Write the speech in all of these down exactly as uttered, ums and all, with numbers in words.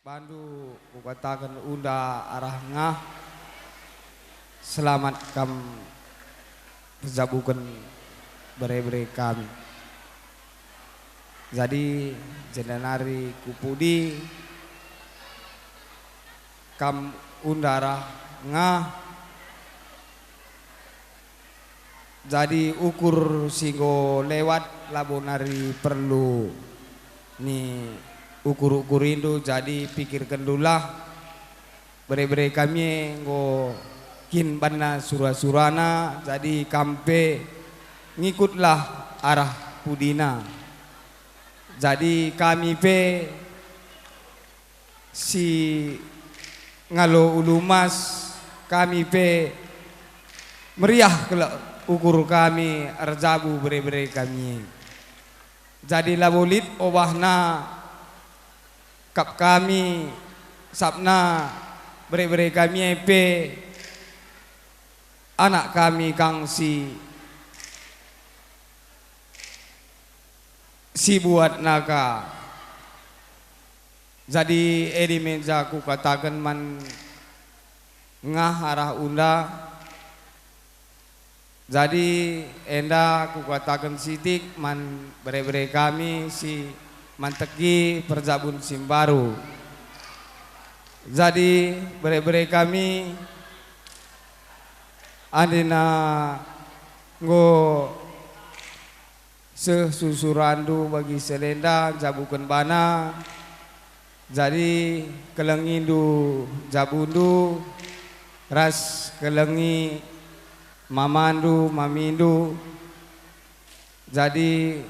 Bandu kukataken unda arah ngah, selamat kam pejabuken bere-bere kami. Jadi, jenda nari ku pudi kam unda arah ngah, jadi ukur si enggo lewat labo nari perlu ni ukur-ukurindu, jadi pikirkenndulah. Bere-bere kami e enggo kin banna sura-surana, jadi kam pe ngikutlah arah pudina. Jadi kami pe si ngalo ulu emas, kami pe meriah kal ukur kami erjabu bere-bere kami e. Jadi labo lit obahna kap kami, sabap bere-bere kami e pe anak kami kang si, si buat naka. Jadi adi meja kukataken man ngah arah unda. Jadi enda kukataken sitik man bere-bere kami si manteki perjabun si mbaru. Jadi bere-bere kami, andina enggo seh susurandu bagi si enda njabuken bana, jadi kelengindu jabundu, ras kelengi mamandu, mamindu. Jadi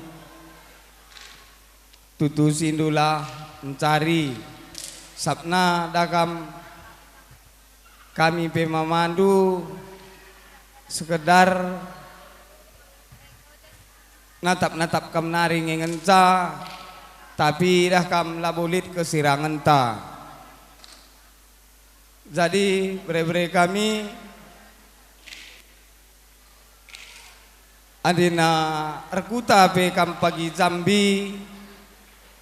tutusindulah ncari, sabap dah kam kami pe mamandu sekedar natap-natap kam nari nge ngenca, tapi dah kam labo lit kesirangenta. Jadi bere-bere kami, andina erkuta pe kam pagi Jambi,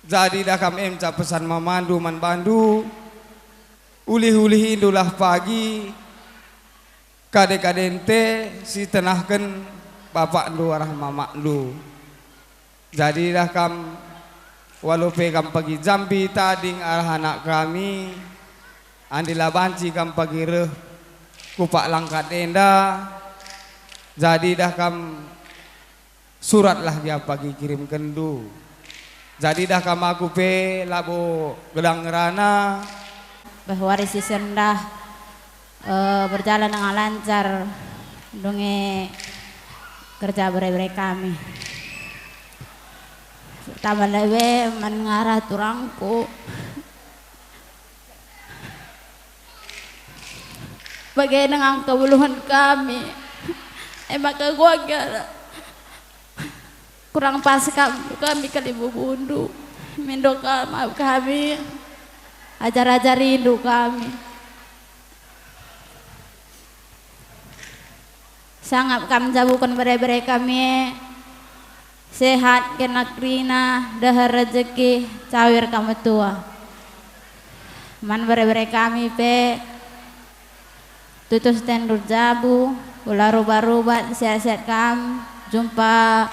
jadi dah kam emca pesan mamandu man bandu, ulih-ulihindulah pagi kade-kadente si tenahken bapakndu arah mamakndu. Jadi dah kam, walau pe kam pagi Jambi tading arah anak kami, adi la banci kam pagi reh ku pak langkat enda, jadi dah kam suratlah gia pagi kirimkenndu. Jadi dah kam aku pe labo gedang ngerana. Bah wari si sendah, eh, berjalan dengan lancar dungi kerja bere-bere kami. Pertama lebe man ngarah turangku. Bage dengan kebutuhan kami. E maka gua kira kurang pas kam, kami kali bubundu. Mindo kam kami, ajar-ajarindu kami. Sangap kam jabuken bere-bere kami e. Sehat, genap kerina, deher rejeki, cawir kam metua. Man bere-bere kami pe, tutus tendu jabu, ula rubat-rubat, sehat-sehat kam, jumpa,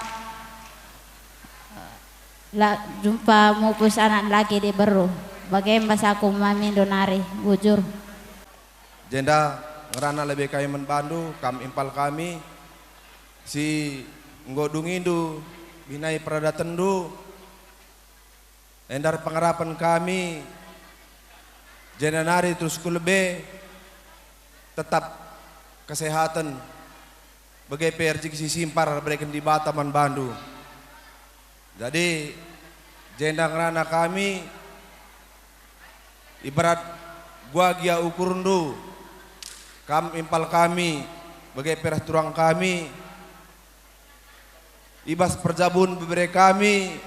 la, jumpa mupus anak laki diberu. Bage mbas aku mamindo nari, bujur. Jenda ngerana lebe kami man bandu, kam impal kami, si enggo dungindu binai peradatenndu, enda erpengarapen kami, jenda nari terus ku lebe, tetap kesehaten, bage pe rejeki si simpar bereken Dibata man bandu. Jadi, jenda ngerana kami, ibarat gua gia ukurndu, kam impal kami, bage pe reh turang kami, i bas perjabun bebere kami,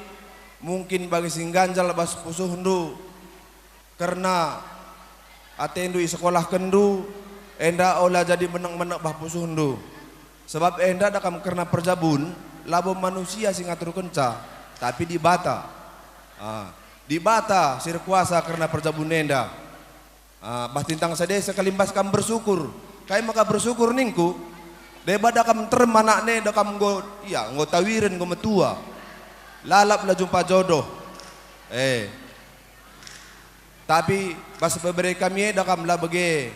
mungkin bagi si ngganjal bas pusuhndu, kerna atendu isekolahkenndu, enda ola jadi menek-menek bah pusuhndu. Sebab enda dah kam kerna perjabun, labo manusia si ngaturkenca, tapi Dibata. Ah. Dibata si erkuasa kerna perjabun enda. Ah, bah tintang sade sekalimbas kam bersyukur. Kai maka bersyukur ningku? Deba da kam nterem anakna enda kam enggo, ya, enggo tawiren, enggo metua. Lalap la jumpa jodoh. Eh. Tapi bas bebere kami enda kam la bage.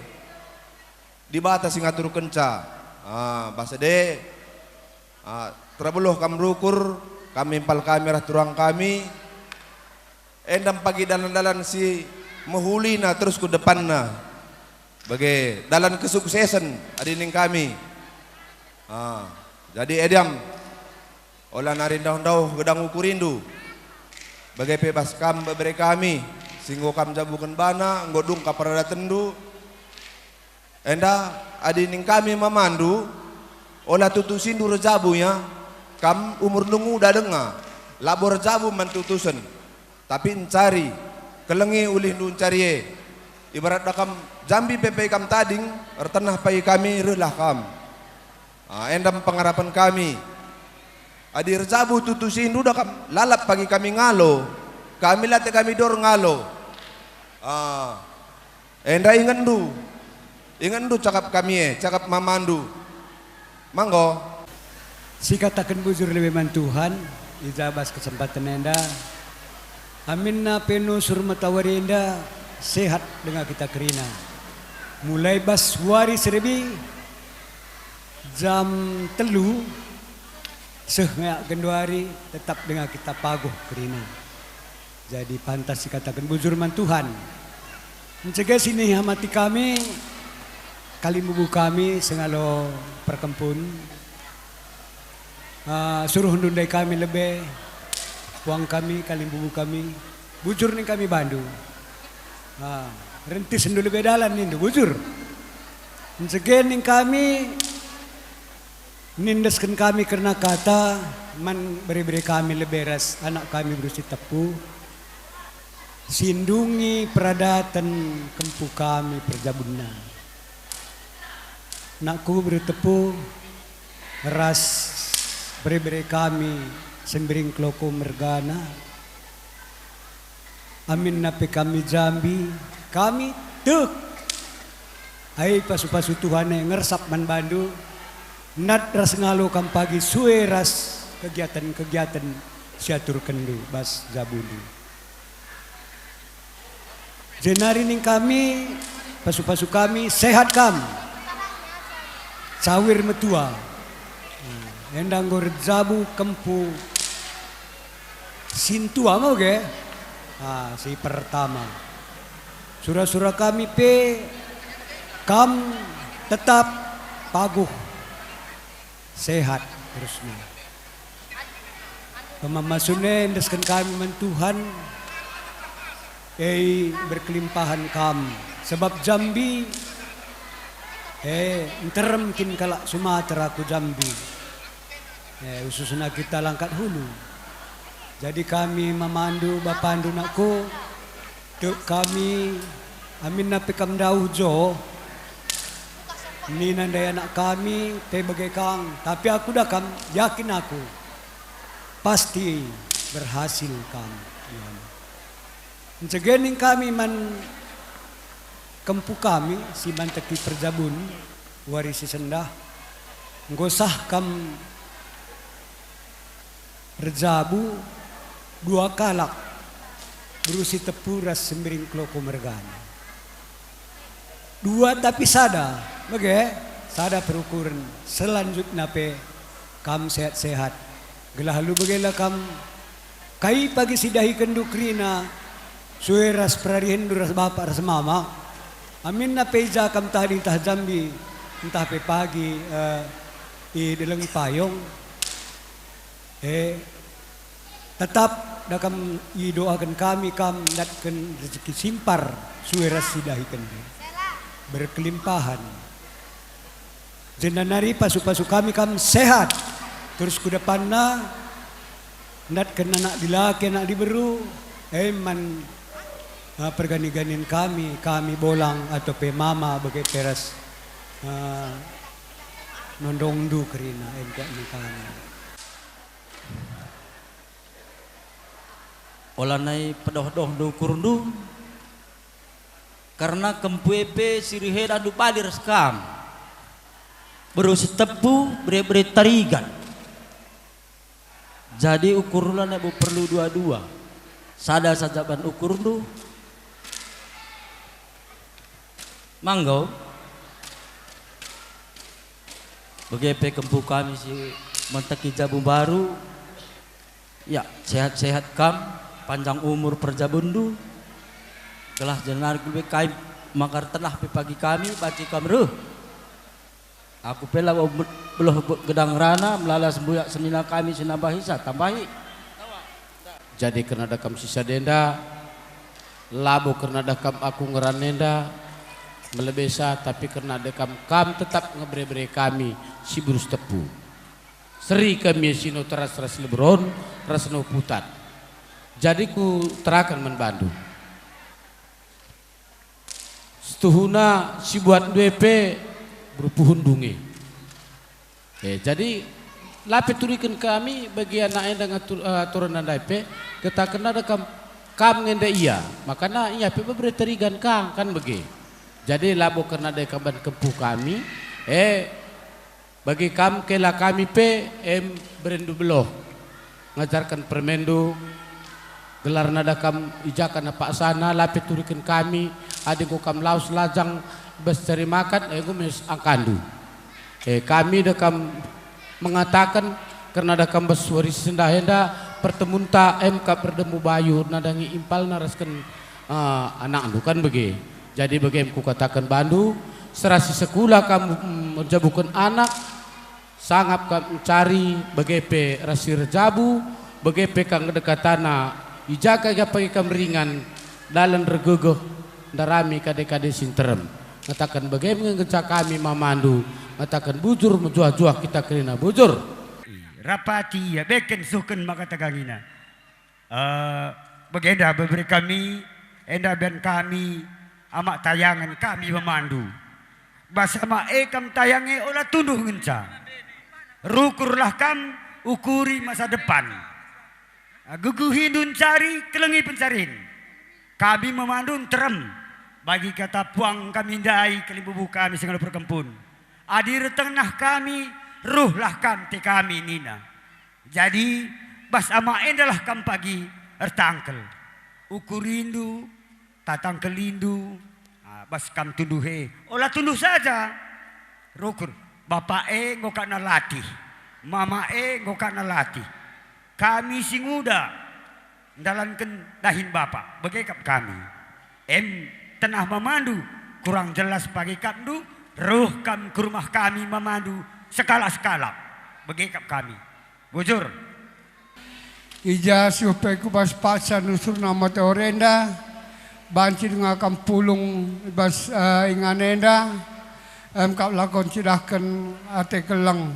Dibata si ngaturkenca. Ah, bas ade, ah, terbeluh kam rukur, kam impal kami arah turang kami. Enda pagi dalan-dalan si mehulina terus ku depanna. Bage dalan kesuksesen adi ning kami. Ah, jadi edam, ola nari ndauh-ndauh gedang ukurindu. Bage pe bas kam bebere kami, si enggo kam jabuken bana, enggo dungkap peradatenndu. Enda adi ning kami mamandu, ola tutusindu erjabu ya, kam umurndu nguda denga, labo erjabu man tutusen, tapi encari, kelengi ulihndu encari e. Ibarat da kam jambi pe pagi kam tading, ertenah pagi kami, rehlah kam. Ah, enda me pengarapen kami. Adi erjabu tutusindu da kam, lalap pagi kami ngalo. Kami la te kami dor ngalo. Ah, enda ingetndu. Ingetndu cakap kami e, cakap mamandu. Manggo. Sikataken bujur lebe man Tuhan, i ja bas kesempaten enda. Aminna pe nusur matawari enda, sehat denga kita kerina. Mulai bas wari serbi, jam telu seh nge genduari tetap denga kita paguh kerina. Jadi pantas sikataken bujur man Tuhan. Encege si nihamati kami, kalimbubu kami sengalo perkempun. Ah, suruh ndundai kami lebe, puang kami, kalimbubu kami, bujur ning kami bandu. Ah, rentis ndu lebe dalan nindu, bujur. Encege ning kami, nindesken kami kerna kata man bere-bere kami lebe ras anak kami beru si tepu, si ndungi peradaten kempu kami perjabunna. Nakku beru tepu, ras bere-bere kami Sembiring Keloko mergana. Aminna pe kami Jambi, kami tek. Ai pasu-pasu Tuhan e ngersap man bandu, ndat ras ngalo kam pagi sue ras kegiaten-kegiaten si aturkenndu bas jabundu. Jenari ning kami, pasu-pasu kami, sehat kam. Cawir metua. Nah, enda enggo erjabu kempu sintua me ge. Ah, si pertama. Sura-sura kami pe, kam tetap paguh. Sehat terusna. Pemamasun e endesken kami man Tuhan, e berkelimpahan kam, sebab Jambi, e, nterem kin kalak Sumatera ku Jambi, e, khususna kita Langkat Hulu. Jadi kami mamandu, bapandu, nakku, Tek kami, aminna pe kam ndauh jo, nina ndai anak kami, pe bage kang, tapi aku da kam, yakin aku, pasti berhasil kam. Ia me. Ncegening kami man kempu kami si manteki perjabun wari si sendah, enggo sah kam erjabu dua kalak, beru si tepu ras Sembiring Keloko mergana. Dua tapi sada, bage, sada perukuren. Selanjutna pe kam sehat-sehat, gelah alu bagela kam kai pagi si dahikenndu kerina sue ras perarihenndu ras bapa ras mama. Aminna pe i ja kam tading ntah Jambi, ntah pe pagi, eh, i Deleng Payong. E, tetap da kam idoaken kami kam ndatken rezeki simpar sue ras si dahiken. Berkelimpahan. Jenda nari pasu-pasu kami kam sehat. Terus ku depanna, ndatken anak dilaki, anak diberu, e man, ah, pergani-ganin kami, kami bolang atau pe mama bage pe ras, ah, nondongndu kerina, e kuakap kami. Ola nai pedoh-dohndu ukurndu, kerna kempu e pe si riheda ndu bali ras kam. Beru Sitepu, bere-bere Tarigan. Jadi ukurndu lanai bo perlu dua-dua. Sada saja ban ukurndu. Manggo. Bage pe kempu kami si menteki jabu mbaru. Ya, sehat-sehat kam, panjang umur perjabunndu. Gelah jenari kul be kai maka ertenah pe pagi kami, banci kam reh. Aku pe labo be-, beluh be-, gedang ngerana, melala sembuyak senina kami si nambahisa, tambahi. Jadi kerna dekam si sada enda, labo kerna dekam aku ngerana enda melebesa, tapi kerna dekam kam tetap nge bere-bere kami si beru Sitepu. Seri kami si no teras ras Leberon, ras no Putat. Jadi kuteraken man bandu. Setuhuna si buatndu e pe beru puhunndu nge. E, jadi la pe turiken kami bagi anak enda ngatu-, eh, aturen ndai pe, katakenna dekam, kam nge enda ia, makana ia pe bebere Tarigan ka, kan bage. Jadi labo kerna dekam ban kempu kami, e, bagi kam kela kami pe, em, berendu beluh. Ngajarken permenndu, gelarna dekam i ja ka paksana, la pe turiken kami, adi enggo kam lawes lajang bas cari makan, e, enggo me angkandu. E, kami dekam mengataken, kerna dekam bas wari si sendah enda, pertemunta em kap erdemu bayu nandangi impalna rasken, eh, anakndu, kan bage. Jadi bage em kukataken bandu, sera si sekula kam, mm, erjabuken anak, sangap kam mencari, bage pe ras si erjabu, bage pe kam ngedekatana, i ja ka pagi kam ringan, dalan ergegeh, ndarami kade-kade si nterem. Ngataken bage me ngenca kami mamandu, ngataken bujur mejuah-juah kita kerina bujur. Rapati ia beken suhken maka tegangina. Eh, bagenda bebere kami, enda ben kami, amak tayangen kami memandu. Bas amak e kam tayange ola tunduh ngenca. Rukurlah kam ukuri masa depan. Geguhindu ncari, kelengi pencarin. Kami memandu nterem bagi kata puang kami ndai kalimbubu kami si ngalo perkempun. Adi ertenah kami, ruhlah kam te kami nina. Jadi, bas amak endalah kam pagi ertangkel. Ukurindu, tatangkelindu, ah, bas kam tunduh e. Ola tunduh saja. Rukur, bapak e enggo kak nalatih, mama e enggo kak nalatih. Kami si nguda ndalanken dahin bapak, bage kap kami. Em, tenah mamandu, kurang jelas pagi kapndu, reh kam ku rumah kami mamandu sekalak-sekalak, bage kap kami. Bujur. I ja seh pe ku bas paksa nusurna motor enda, banci denga kam pulung i bas, eh, ingan enda, em kap lakon cidahken ate keleng,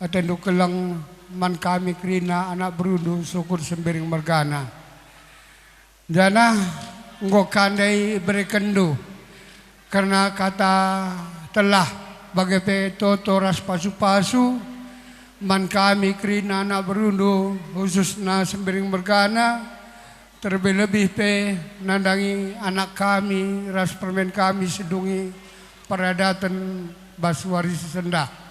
atendu keleng man kami kerina anak berundu sukun Sembiring mergana. Janah enggo ka ndai iberekenndu kerna kata telah, bage pe toto ras pasu-pasu man kami kerina anak berundu, khususna Sembiring mergana, terlebih-lebih pe nandangi anak kami ras permen kami sedungi peradaten bas wari si sendah.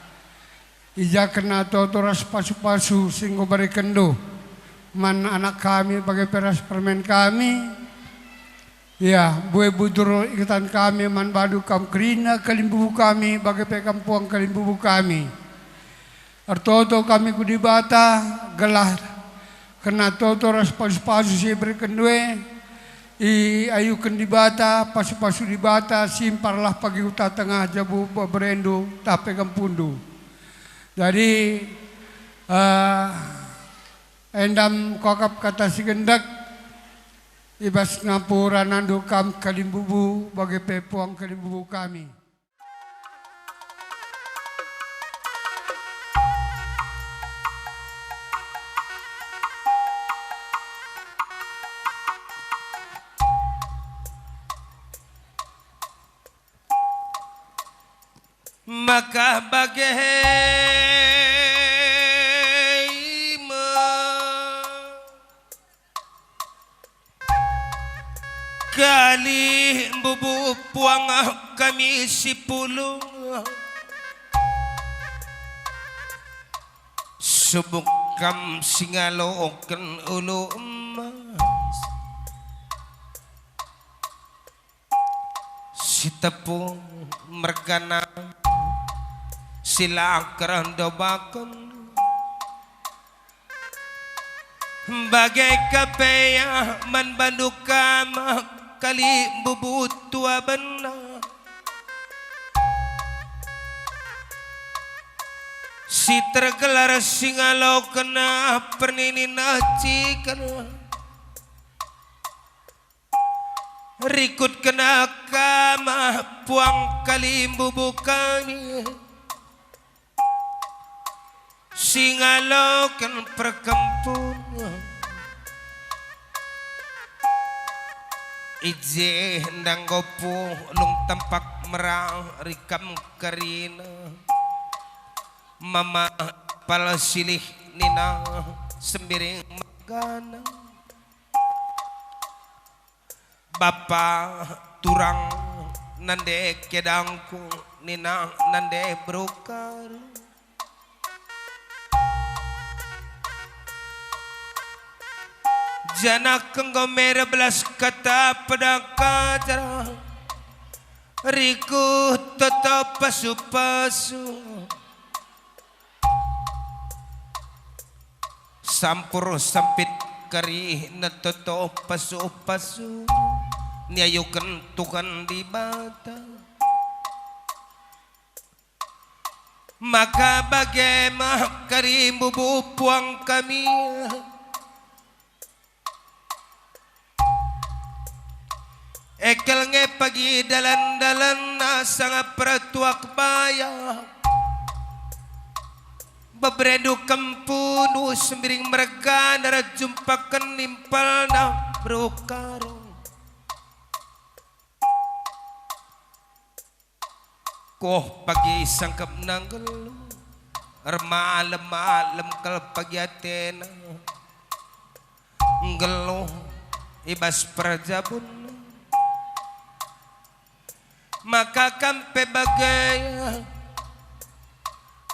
I ja kerna toto ras pasu-pasu si enggo berekenndu man anak kami bage pe ras permen kami. Ya, mbue bujur ingetan kami man bandu kam kerina kalimbubu kami bage pe kam puang kalimbubu kami. Ertoto kami ku Dibata, gelah kerna toto ras pasu-pasu si iberekenndu e, iayuken Dibata, pasu-pasu Dibata, simparlah pagi uta tengah jabu beberendu, tah pe kempundu. Jadi, eh, endam kuakap kata si gendek i bas ngampura nandu kam kalimbubu, bage pe puang kalimbubu kami. Maka bage me. Kali mbubu puang kami si pulung. Subuk kam si ngaloken ulu emas. Si tepung mergana, si la kereh ndobaken. Bage ka pe ia man bandu kam kali mbubu tua bena. Si tergelar si ngaloken perninin aciken. Rikutken kam puang kali mbubu kami. Si ngaloken perkempun. I je ndai enggo pulung tempak merang rikam kerina. Mama pala silih nina sembiring mergana. Bapa turang nande kedangku, nina nande berukar. Janah enggo mere belas kata pedang kajar, rikut toto pasu-pasu. Sampur sampit kari netoto pasu-pasu, niayuken Tuhan Dibata. Maka bage me kari mbubu puang kami. Ekel nge pagi dalan-dalanna sanga pertuak baya. Beberendu kempundu sembiring mergana ras jumpaken nimpalna berukar. Kuh pagi sangkepna nggeluh, ermalem-malem kal pagi atena. Nggeluh i bas perjabunna. Maka kam pe bage,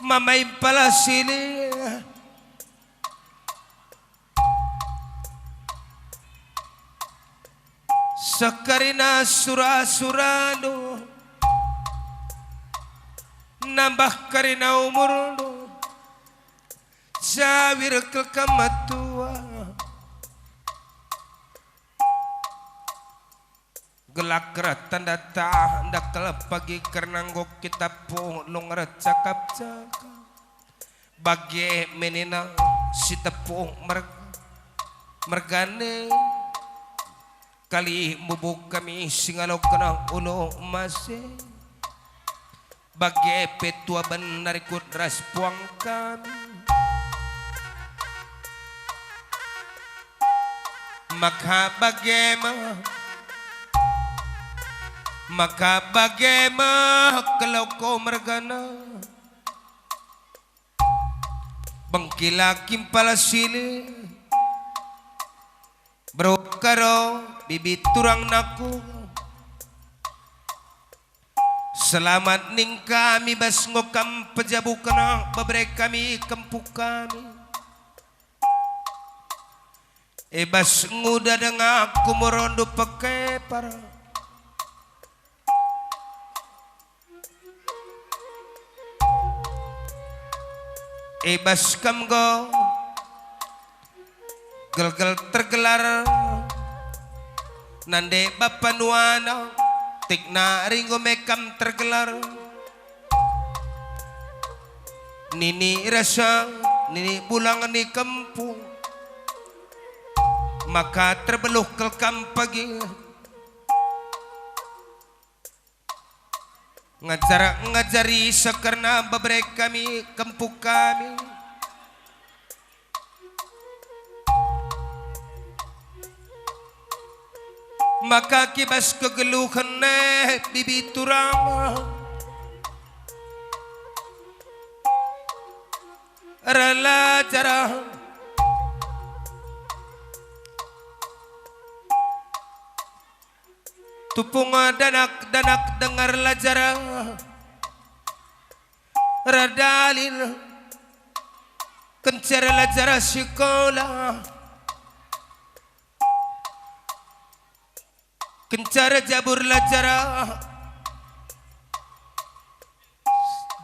mama impala silih. Sekarina sura-surandu, nambah karina umurndu, jawir kal kam metua. Gelak reh tanda tah ndakel pagi kerna enggo kita pulung ercakap-cakap. Bage me nina si tepung mer-, mergana, kali mbubu kami si ngaloken ulu emas e. Bage pe tua bena rikut ras puang kami. Maka bage me, maka bage me keloko mergana. Bengkila kimpala silih, berukar o bibi turang naku. Selamat ning kami bas enggo kam pejabuken bebere kami kempu kami. I bas nguda denga ku murondu pekepar. I bas kam enggo gelgel tergelar, nande bapa nuana, tikna ringgo me kam tergelar. Nini rasa, nini bulang ni kempu, maka terbeluh kal kam pagi. Ngajar-ngajari sekerna bebere kami, kempu kami. Maka kibas kegeluhen e bibi turang erlajar. Tupung danak-danak denga erlajar, erdalil, kenca erlajar sikola, kenca erjabu erlajar,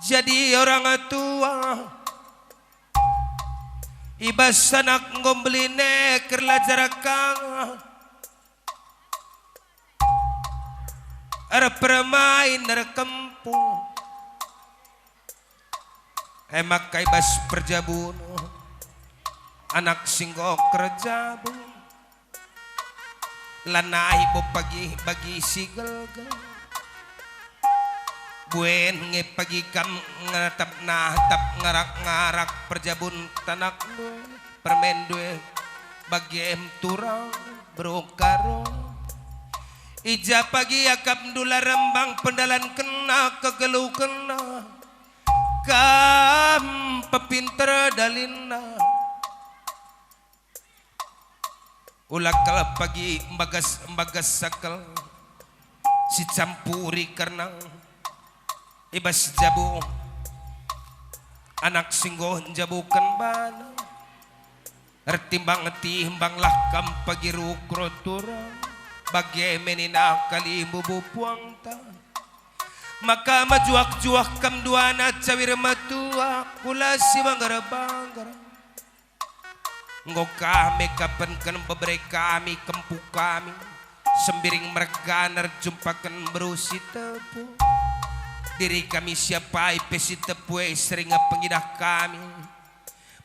jadi orang tua. I bas anak enggo mbelin e erlajar ka, erpermain, erkempu. E maka i bas perjabun, anak si enggo erjabu, lanai bo pagi bagi si gelgel. Buen nge pagi kam ngetap-natap, ngarak-ngarak perjabun tanakndu, permenndu e, bagem turang, beru karo. I ja pagi akapndu la rembang pendalankenna, kegeluhkenna, kam pepinter dalinna. Ula kal pagi mbagas-mbagas sakel, sicampuri kerna i bas jabu anak si enggo njabuken bana. Ertimbang-timbanglah kam pagi rukur turang, bage me nina kalimbubu puangta. Maka mejuah-juah kam duana cawir metua, kula si bangger-bangger. Enggo kami kapenken bebere kami, kempu kami, Sembiring mergana erjumpaken beru si tepu. Diri kami si apai pe si tepu e sering pengidah kami.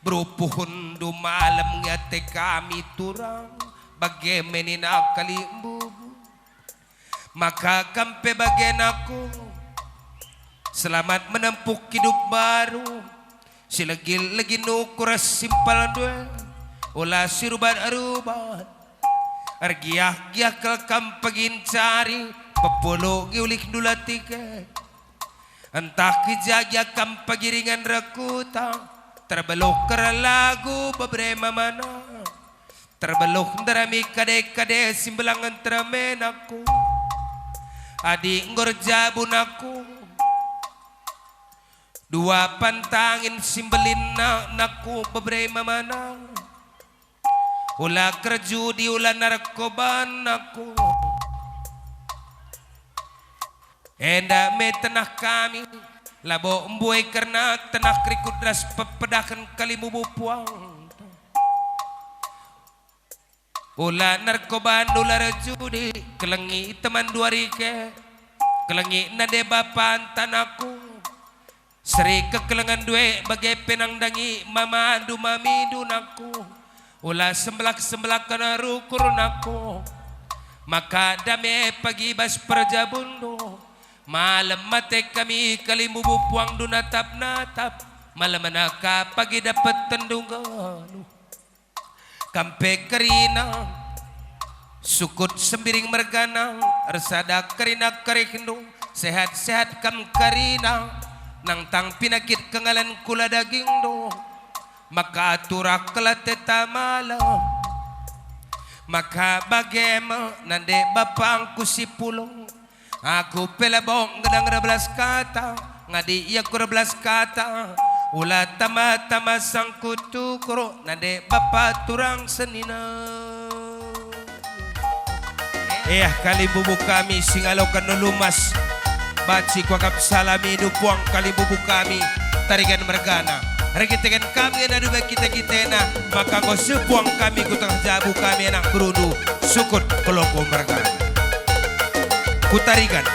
Beru puhunndu malem nge ate kami turang, bage me nina kalimbubu. Maka kam pe bage anakku, selamat menempuh hidup baru, si legi-legi nukur simpalndu e, ola si rubat-rubat. Ergiah-giah kal kam pagi ncari, pepulung nge ulihndu latike. Ntah i ja gia kam pagi ringan rekuta, terbeluh kera lagu bebere mamana. Terbeluh nderami kade-kade si mbelangen teremen aku. Adi enggo erjabun aku, dua pantangin si mbelin na-, nakku bebere mamana. Ula kerjudi, ula narkoba nakku. Enda me tenah kami, labo mbue kerna tenah kerikut ras pepedahen kalimbubu puang. Ula narkoba, ula erjudi, kelengi temanndu arike, kelengi nande bapanta nakku. Seri kekelengen due bage pe nandangi mamandu mamindu nakku. Ula sembelak-sembelaken rukur nakku. Maka dame pagi bas perjabunndu. Malem ate kami kalimbubu puangndu natap-natap. Malem naka pagi dapetenndu nggeluh. Kam pe kerina, sukut Sembiring mergana, ersada kerina kerihndu, sehat-sehat kam kerina, nangtang pinakit kengalen kula dagingndu, maka turah kal ateta malem. Maka bage me nande bapangku si pulung, Aku pe labo ngedang erbelas kata, ngadi ia ku erbelas kata, ula tama-tama sangkutukur nande bapa turang senina. Eh, kalimbubu kami si ngaloken ulu mas, banci kuakap salamindu puang kalimbubu kami, Tarigan mergana. Erkiteken kami enda dube kita-kitena, maka enggo seh puang kami ku tengah jabu kami anak berundu, sukut kelompok mergana. Ku Tarigan.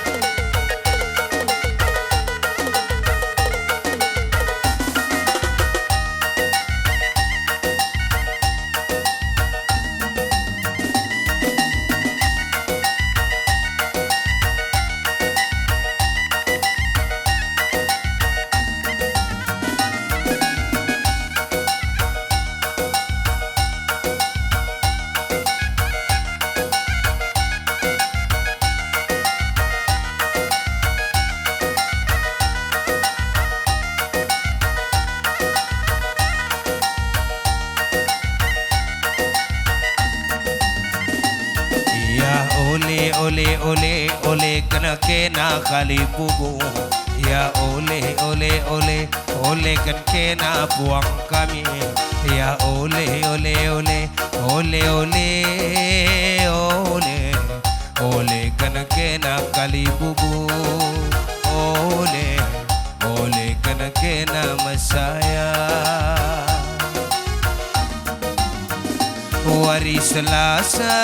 Kena, kena kalimbubu, ya ole, ole, ole, oleken kena puang kami, ya ole, ole, ole, ole, ole, ole, oleken kena kalimbubu, ole, oleken kena mesaya. Wari Selasa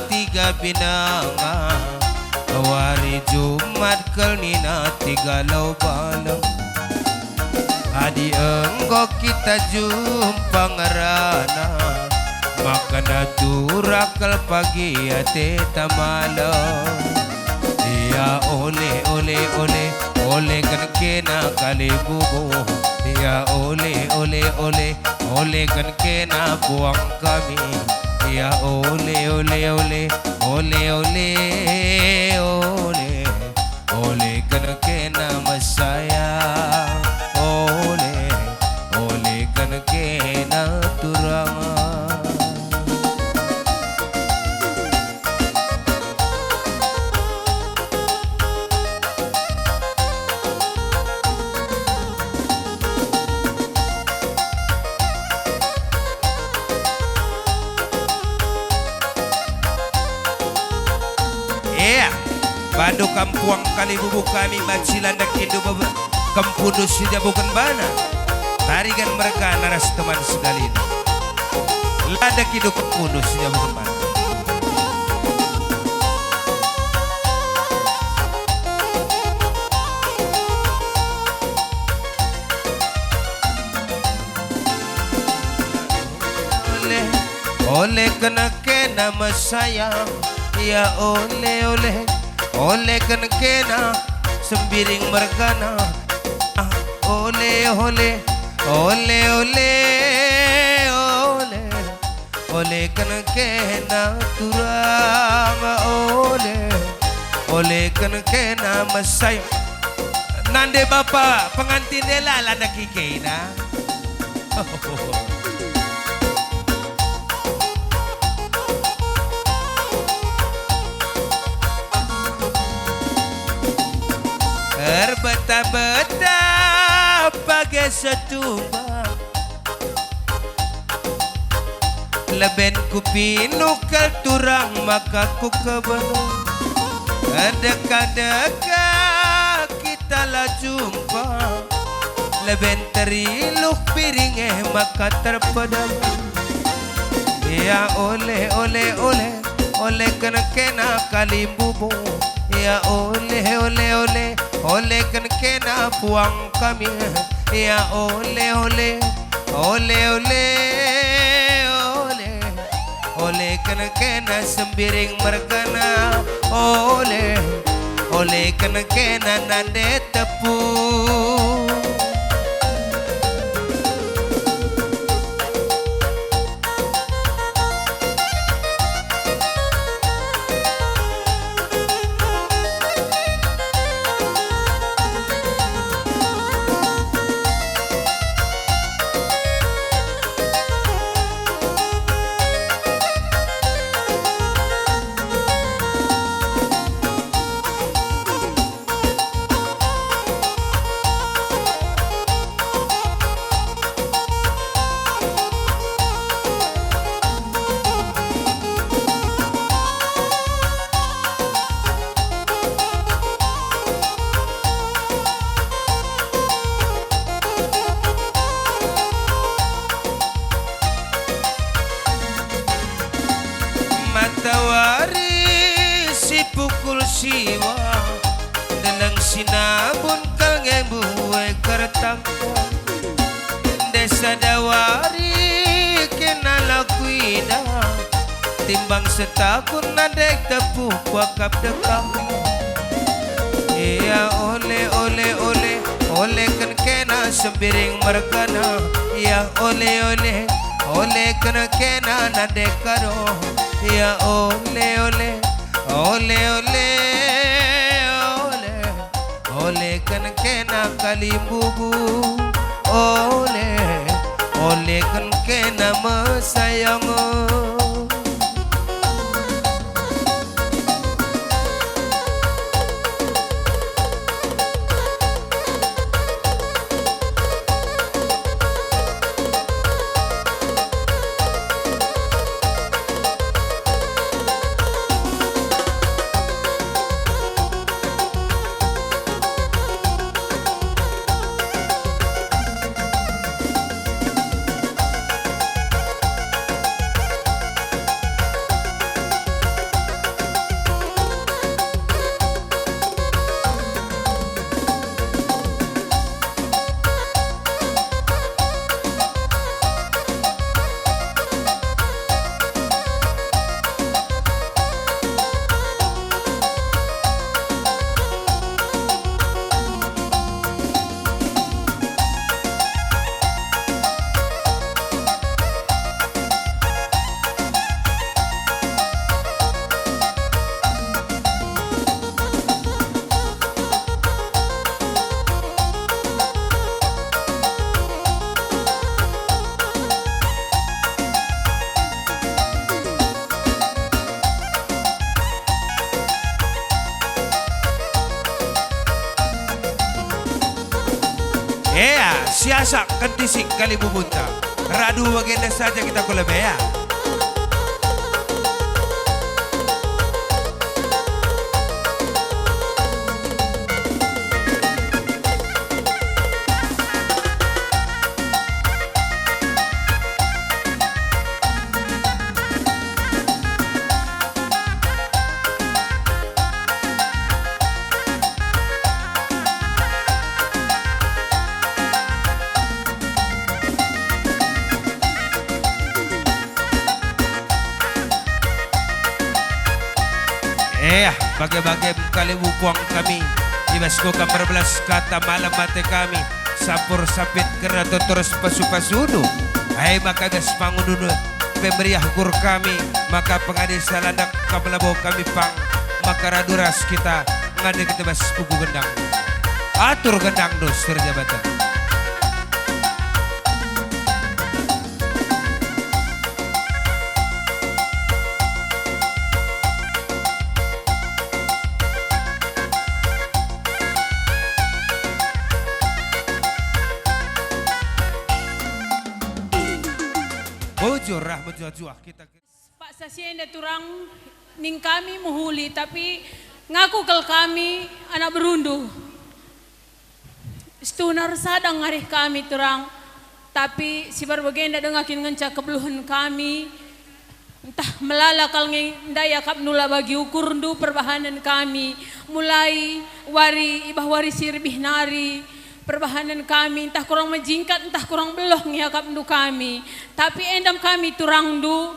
tiga binanga, wari Jumat kal nina tiga lau baleng. Adi enggo kita jumpa ngerana, maka naturah kal pagi ateta malem. Ya ole, ole, ole, oleken kena kalimbubu. Ya ole, ole, ole, oleken kena puang kami. Ya ole, ole, ole, ole, ole, ole, oleken kena mesaya. Ole, oleken kena turang. Ea, bandu kam puang kalimbubu kami banci landak indu bebe-, kempundu si jabuken bana. Tarigan mergana ras teman segalina. Landak indu kempundu si jabuken bana. Ole, oleken kena mesaya, ya ole, ole, oleken kena sembiring mergana. Ah, ole, ole, ole, ole, ole, oleken kena turang, ole, oleken kena mesaya. Nande bapa pengantin dela landak ikena. Erbeta-beta bage setumbang, leben kupinuh kal turang maka kukeben. Deka-deka kita la jumpa, leben teriluh piring e maka terpedaya. Ya ole, ole, ole, oleken kena kalimbubu. Ya ole, ole, ole, oleken kena puang kami. Ya ole, ole, ole, ole, ole. Oleken kena sembiring mergana, ole, oleken kena nande tepung. Matawari si pukul siwa, deleng sinabun kal nge mbue kertangku. Ndai sada wari kena la kuindah, timbang setahun nande tepung kuakap dekam. Ia ole, ole, ole, oleken kena sembiring mergana. Ia ole, ole, oleken kena nande karo. Ia ole, ole, ole, ole, ole, oleken kena kalimbubu. Ole, oleken kena mesayang. Ea, siasak kentisik kalimbumbunta. Radu bagenda saja kita ku lebe, ea. Eh, bage-bage kali bukuang kami, i bas kuka merbelas kata malem ate kami, sampur sapit kerna tutur pasu-pasundu. Ai maka i bas pangudundu pe meriah ukur kami, maka pengadi salandak kam labo kami pang, maka radu ras kita ngande kita bas uku gendang. Atur gendang dos terjabatan. Bujur rah mejuah-juah kita. Paksa si enda turang ning kami mehuli, tapi ngaku kal kami anak berundu. Situhuna ersadang ngarih kami turang, tapi si bage-bagenda denga kin ngenca kebeluhen kami. Ntah melala kal nge ndai akapndu la bagi ukurndu perbahanen kami, mulai wari ibah wari si rebih nari, perbahanen kami ntah kurang mejingkat ntah kurang beluh nge akapndu kami. Tapi endam kami turangndu,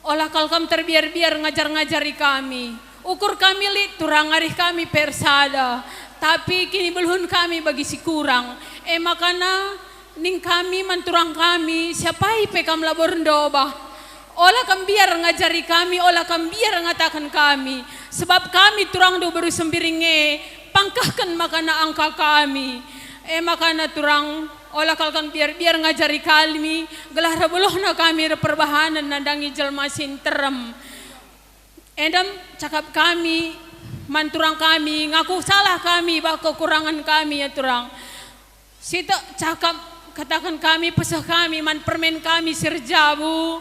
ola kal kam terbiar-biar ngajar-ngajari kami. Ukur kami lit turang ngarih kami pe ersada, tapi kinibeluhen kami bagi si kurang. E makana ning kami man turang kami, siapai pe kam labo erndobah. Ola kam biar ngajari kami, ola kam biar ngataken kami, sebab kami turangndu beru Sembiring e, pangkahken makana angka kami. E makana turang, ola kal kam biar-biar ngajari kami, gelah erbeluhna kami erperbahanen nandangi jelma si nterem. Endam cakap kami, man turang kami, ngaku salah kami, bah kekurangen kami, ya turang. Sitik cakap kataken kami, peseh kami, man permen kami si erjabu,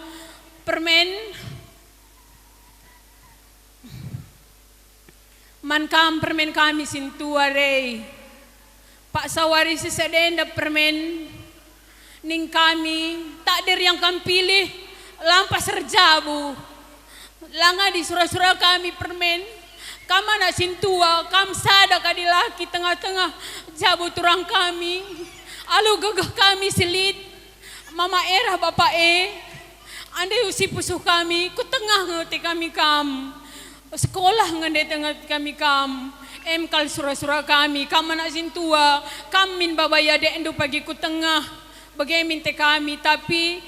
permen. Man kam permen kami sintua rei. Paksa wari si sedenda permen ning kami, takdir yang kam pilih lampas erjabu. Langa di sura-sura kami permen, kam anak sintua, kam sada kadi laki tengah-tengah jabu turang kami. Alu gegeh kami si lit, mama e ras bapa e, ande usi pusuh kami, ku tengah nge ate kami kam. Sekolah nge ate kami kam. Em kal sura-sura kami, kam anak sintua, kam min baba iadekndu pagi ku tengah. Bage min ate kami, tapi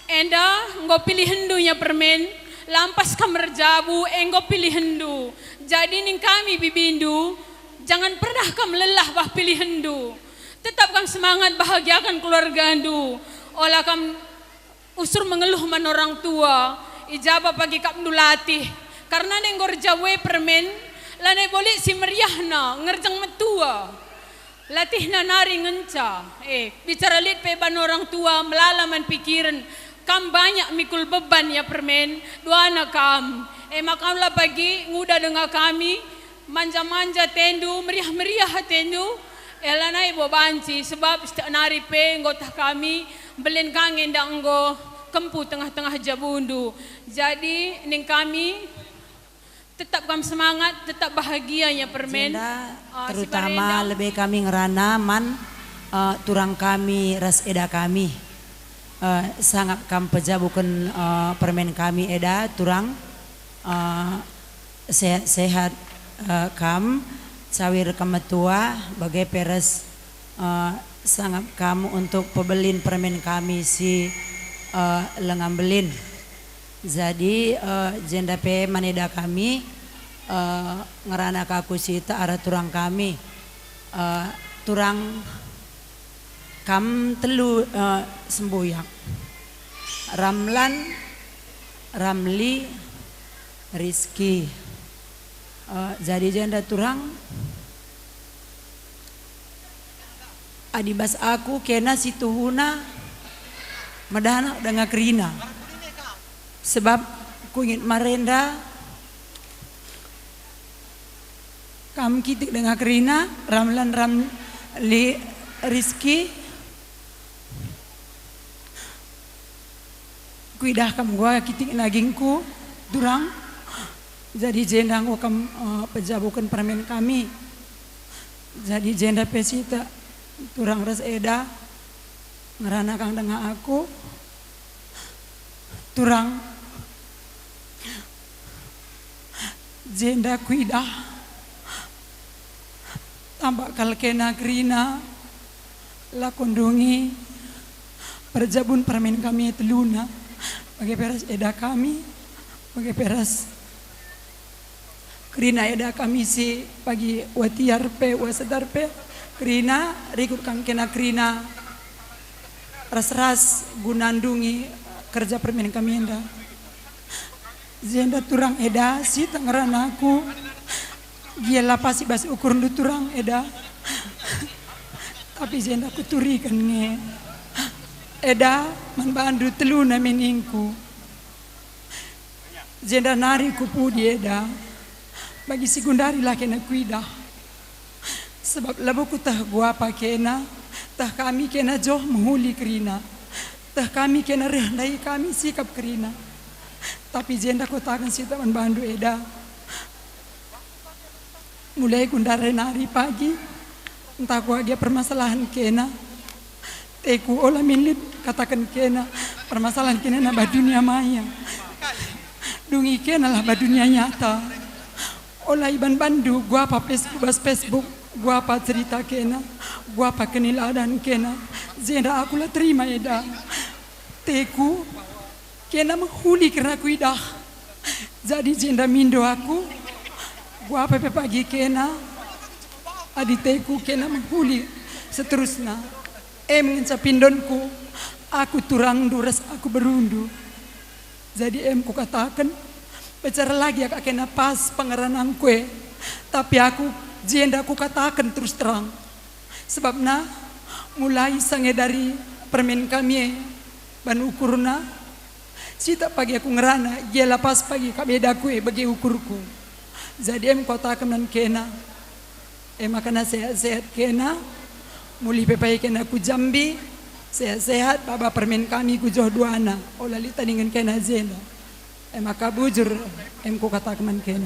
enda enggo pilihenndu nya permen, lampas kam erjabu, enggo pilihenndu. Jadi ning kami bibindu, jangan pernah kam lelah bah pilihenndu. Tetap kam semangat bahagiakan keluargandu. Ola kam usur mengeluh man orang tua, i ja pagi akapndu latih. Karna enda enggo erjabu e permen, lanai bo lit si meriahna, ngerjeng metua. Latihna nari ngenca. Eh, bicara lit pe ban orang tua, melala man pikiren. Kam banyak mikul beban ya permen, duana kam. E maka la pagi nguda denga kami, manja-manja atendu, meriah-meriah atendu, e lanai bo banci, sebab sitik nari pe enggo tah kami, mbelin ka nge enda enggo kempu tengah-tengah jabundu. Jadi, ning kami, tetap kam semangat, tetap bahagia ya permen. Jenda, ah, si terutama barenda. Lebe kami ngerana man, eh, turang kami ras eda kami. Eh, sangap kam pejabuken, eh, permen kami eda, turang, eh, sehat-sehat, eh, kam, cawir kam metua, bage pe ras, eh, sangap kam untuk pebelin permen kami si, eh, lenga mbelin. Jadi, eh, jenda pe man eda kami, eh, ngerana ka ku sitik arah turang kami, eh, turang kam telu, eh, sembuyak. Ramlan, Ramli, Rizki. Eh, jadi jenda turang. Adi bas aku kena situhuna medanak denga kerina. Sebab kuinget marenda kam kitik denga kerina, Ramlan Ramli Rizki. Kuidah kam gua kitik nagingku, turang. Jadi jenda enggo kam, eh, pejabuken permen kami. Jadi jenda pe sita turang ras eda ngerana kang denga aku. Turang. Jenda kuidah. Tambah kal kena kerina, la kundungi perjabun permen kami teluna, bage pe ras eda kami, bage pe ras kerina eda kami si pagi watiar pe, wasetar pe, kerina rikut kang kena kerina ras-ras guna ndungi kerja permen kami enda. Jenda turang eda si tengeran aku, gia la pasi bas ukurndu turang eda. Tapi jenda kuturiken nge. Eda, man bandu teluna me ningku. Jenda nari kupudi eda. Bagi si gundari la kena kuidah. Sebab labo kuteh guapa kena, teh kami kena joh mehuli kerina. Teh kami kena reh ndai kami sikap kerina. Tapi jenda kutaken sita man bandu eda. Mulai gundari nari pagi, ntah kuga permasalahen kena. Teku ola min lit kataken kena, permasalahen kena naba dunia maya. Dungi kena lah ba dunia nyata. Ola iban bandu guapa Facebook, bas Facebook, guapa cerita kena, guapa keniladan kena. Jenda aku la terima eda. Teku, kena mehuli kerna kuidah. Jadi jenda mindo aku, guapa pe pagi kena, adi teku kena mehuli seterusna. Em ngenca pindonku, aku turangndu ras aku berundu. Jadi em kukataken, bicara lagi aka kena pas pengeranangku e, tapi aku jenda kukataken terus terang. Sebabna, mulai sange dari permen kami e, ban ukurna, sita pagi aku ngerana, gia la pas pagi kap edaku e bage ukurku. Jadi em kukataken man kena, e maka na sehat-sehat kena, mulih pe pagi kena ku Jambi, sehat-sehat, baba permen kami ku joh duana, ola lit tadingen kena jenda. E maka bujur, em kukataken man kena.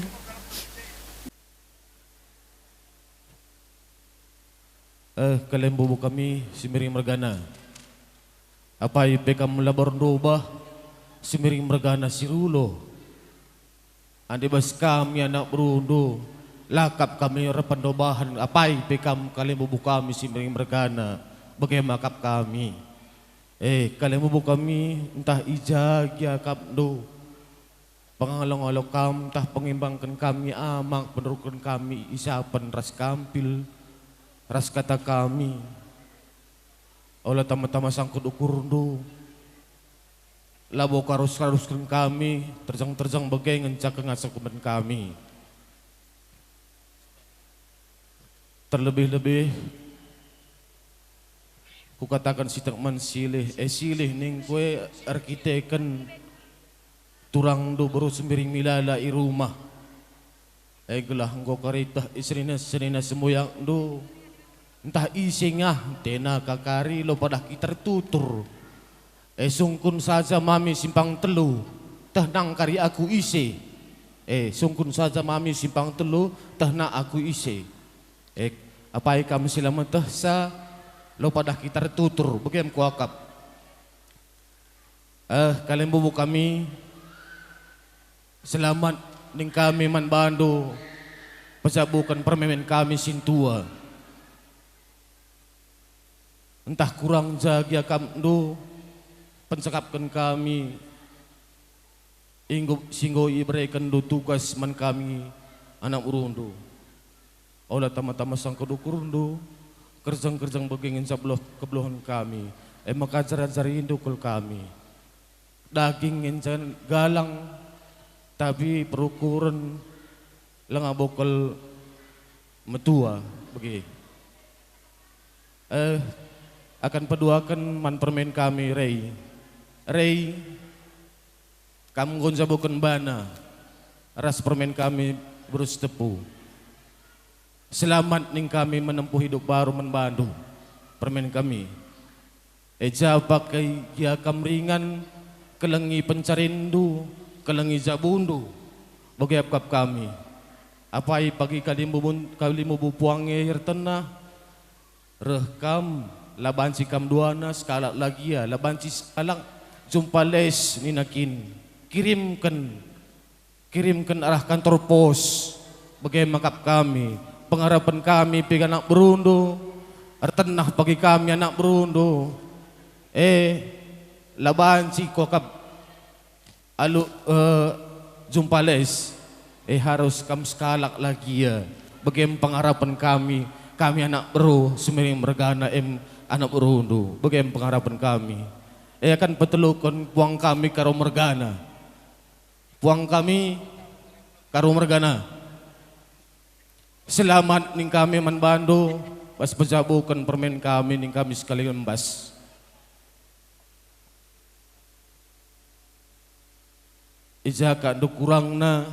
Eh, kalembubu kami si miring mergana. Apai pe kam labar ndobah si miring mergana si rulo. Ande bas kami anak berundu, lakap kami erpendobahen, apai pe kam kalembubu kami si miring mergana, bage makap kami. Eh, kalembubu kami, ntah i ja gia akapndu. Pengalo-ngalo kam ntah pengimbangken kami amak, peneruken kami isapen ras kampil, ras kata kami. Ola tama-tama sangkut ukurndu. Labo karus-karusken kami, terjeng-terjeng bage ngenca kengaseken kami. Terlebih-lebih, kukataken si tek man silih, eh, silih ningku e erkiteken turangndu beru si miring milala i rumah. E gelah enggo karitah i senina-senina semuyakndu, ntah ise ngah tena kakari lo padah kita ertutur. E sungkun saja mami simpang telu, teh nang kari aku ise. E sungkun saja mami simpang telu, teh nang aku ise. E, apai kam si la metehsa, lo padah kita ertutur, begem kuakap. Eh, kalembubu kami, selamat ning kami man bandu, pejabuken permemen kami sintua. Ntah kurang ja gia akapndu, pencakapken kami, enggo, si enggo iberekenndu tugas man kami, anak berundu. Ola tama-tama sangkut ukurndu, kerjeng-kerjeng bage ngenca beluh kebeluhen kami, e maka ajar-ajarindu kal kami. Daging ngenca galang, tapi perukuren langa bokel metua bage. Eh, akan peduaken man permen kami, Rei. Rei, kam enggo njaboken bana ras permen kami beru Sitepu. Selamat ning kami menempuh hidup baru man bandu, permen kami. E ja pake gia kam ringan, kelengi pencarinndu, kelengi jabundu, bage akap kami. Apai pagi kalimbubu-, kalimbubu puang e ertenah, reh kam, la banci kam duana sekalak la gia, la banci sekalak jumpa les nina kin. Kirimken, kirimken arah kantor pos, bage me akap kami, pengarapen kami pe anak berundu, ertenah pagi kami anak berundu. Eh, la banci kuakap alu, eh, jumpa les, eh, harus kam sekalak la gia. Bage me pengarapen kami, kami anak beru Semering mergana em anak berundu, bage me pengarapen kami. Eh, akan peteluken puang kami Karo mergana. Puang kami Karo mergana. Selamat ning kami man bandu, bas pejabuken permen kami ning kami sekali lembas. I ja ka ndu kurangna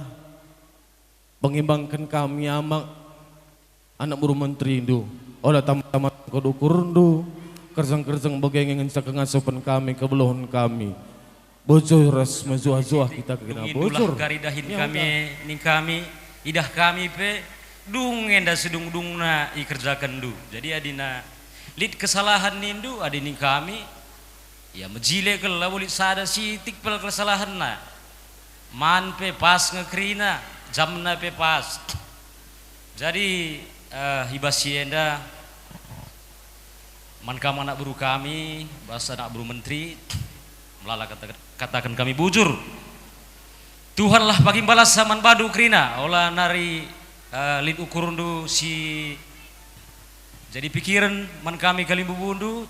pengimbangken kami amak anak beru menterindu, ola tama-tama kod ukurndu, kerjeng-kerjeng bage nge ngenca kengasupen kami, kebeluhen kami. Bujur ras mejuah-juah kita kena. Dungi ndulah bujur. Kari dahin. Iya, kami, udah. Ning kami, idah kami pe, dung enda sedungdungna ikerjakenndu. Jadi adina lit kesalahan nindu, adi ning kami, ya, mejile kal, labo lit sada sitik pe kesalahenna. Man pe pas nge kerina, jamna pe pas. Jadi, eh, i bas si enda, man kam anak beru kami, bas anak beru menteri, melala kata-, kataken kami bujur. Tuhanlah pagi mbalas man bandu kerina, ola nari, eh, lit ukurndu si jadi pikiren man kami kalimbubundu.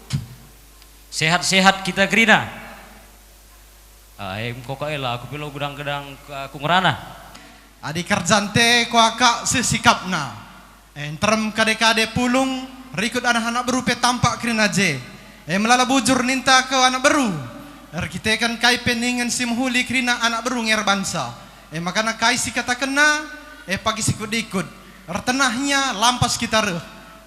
Sehat-sehat kita kerina. Ah, eh, engko ka ela, aku pe lo gedang-gedang, aku ngerana. Adi kerjante kuakap seh sikapna. Eh, nterem kade-kade pulung, rikut anak-anak beru pe tampak kerina je. Eh, melala bujur ninta ke anak beru. Erkiteken kai pe ningen si mehuli kerina anak beru nge erbansa. Eh, makana kai si katakenna, eh, pagi sikut-ikut. Ertenahnya lampas kita reh.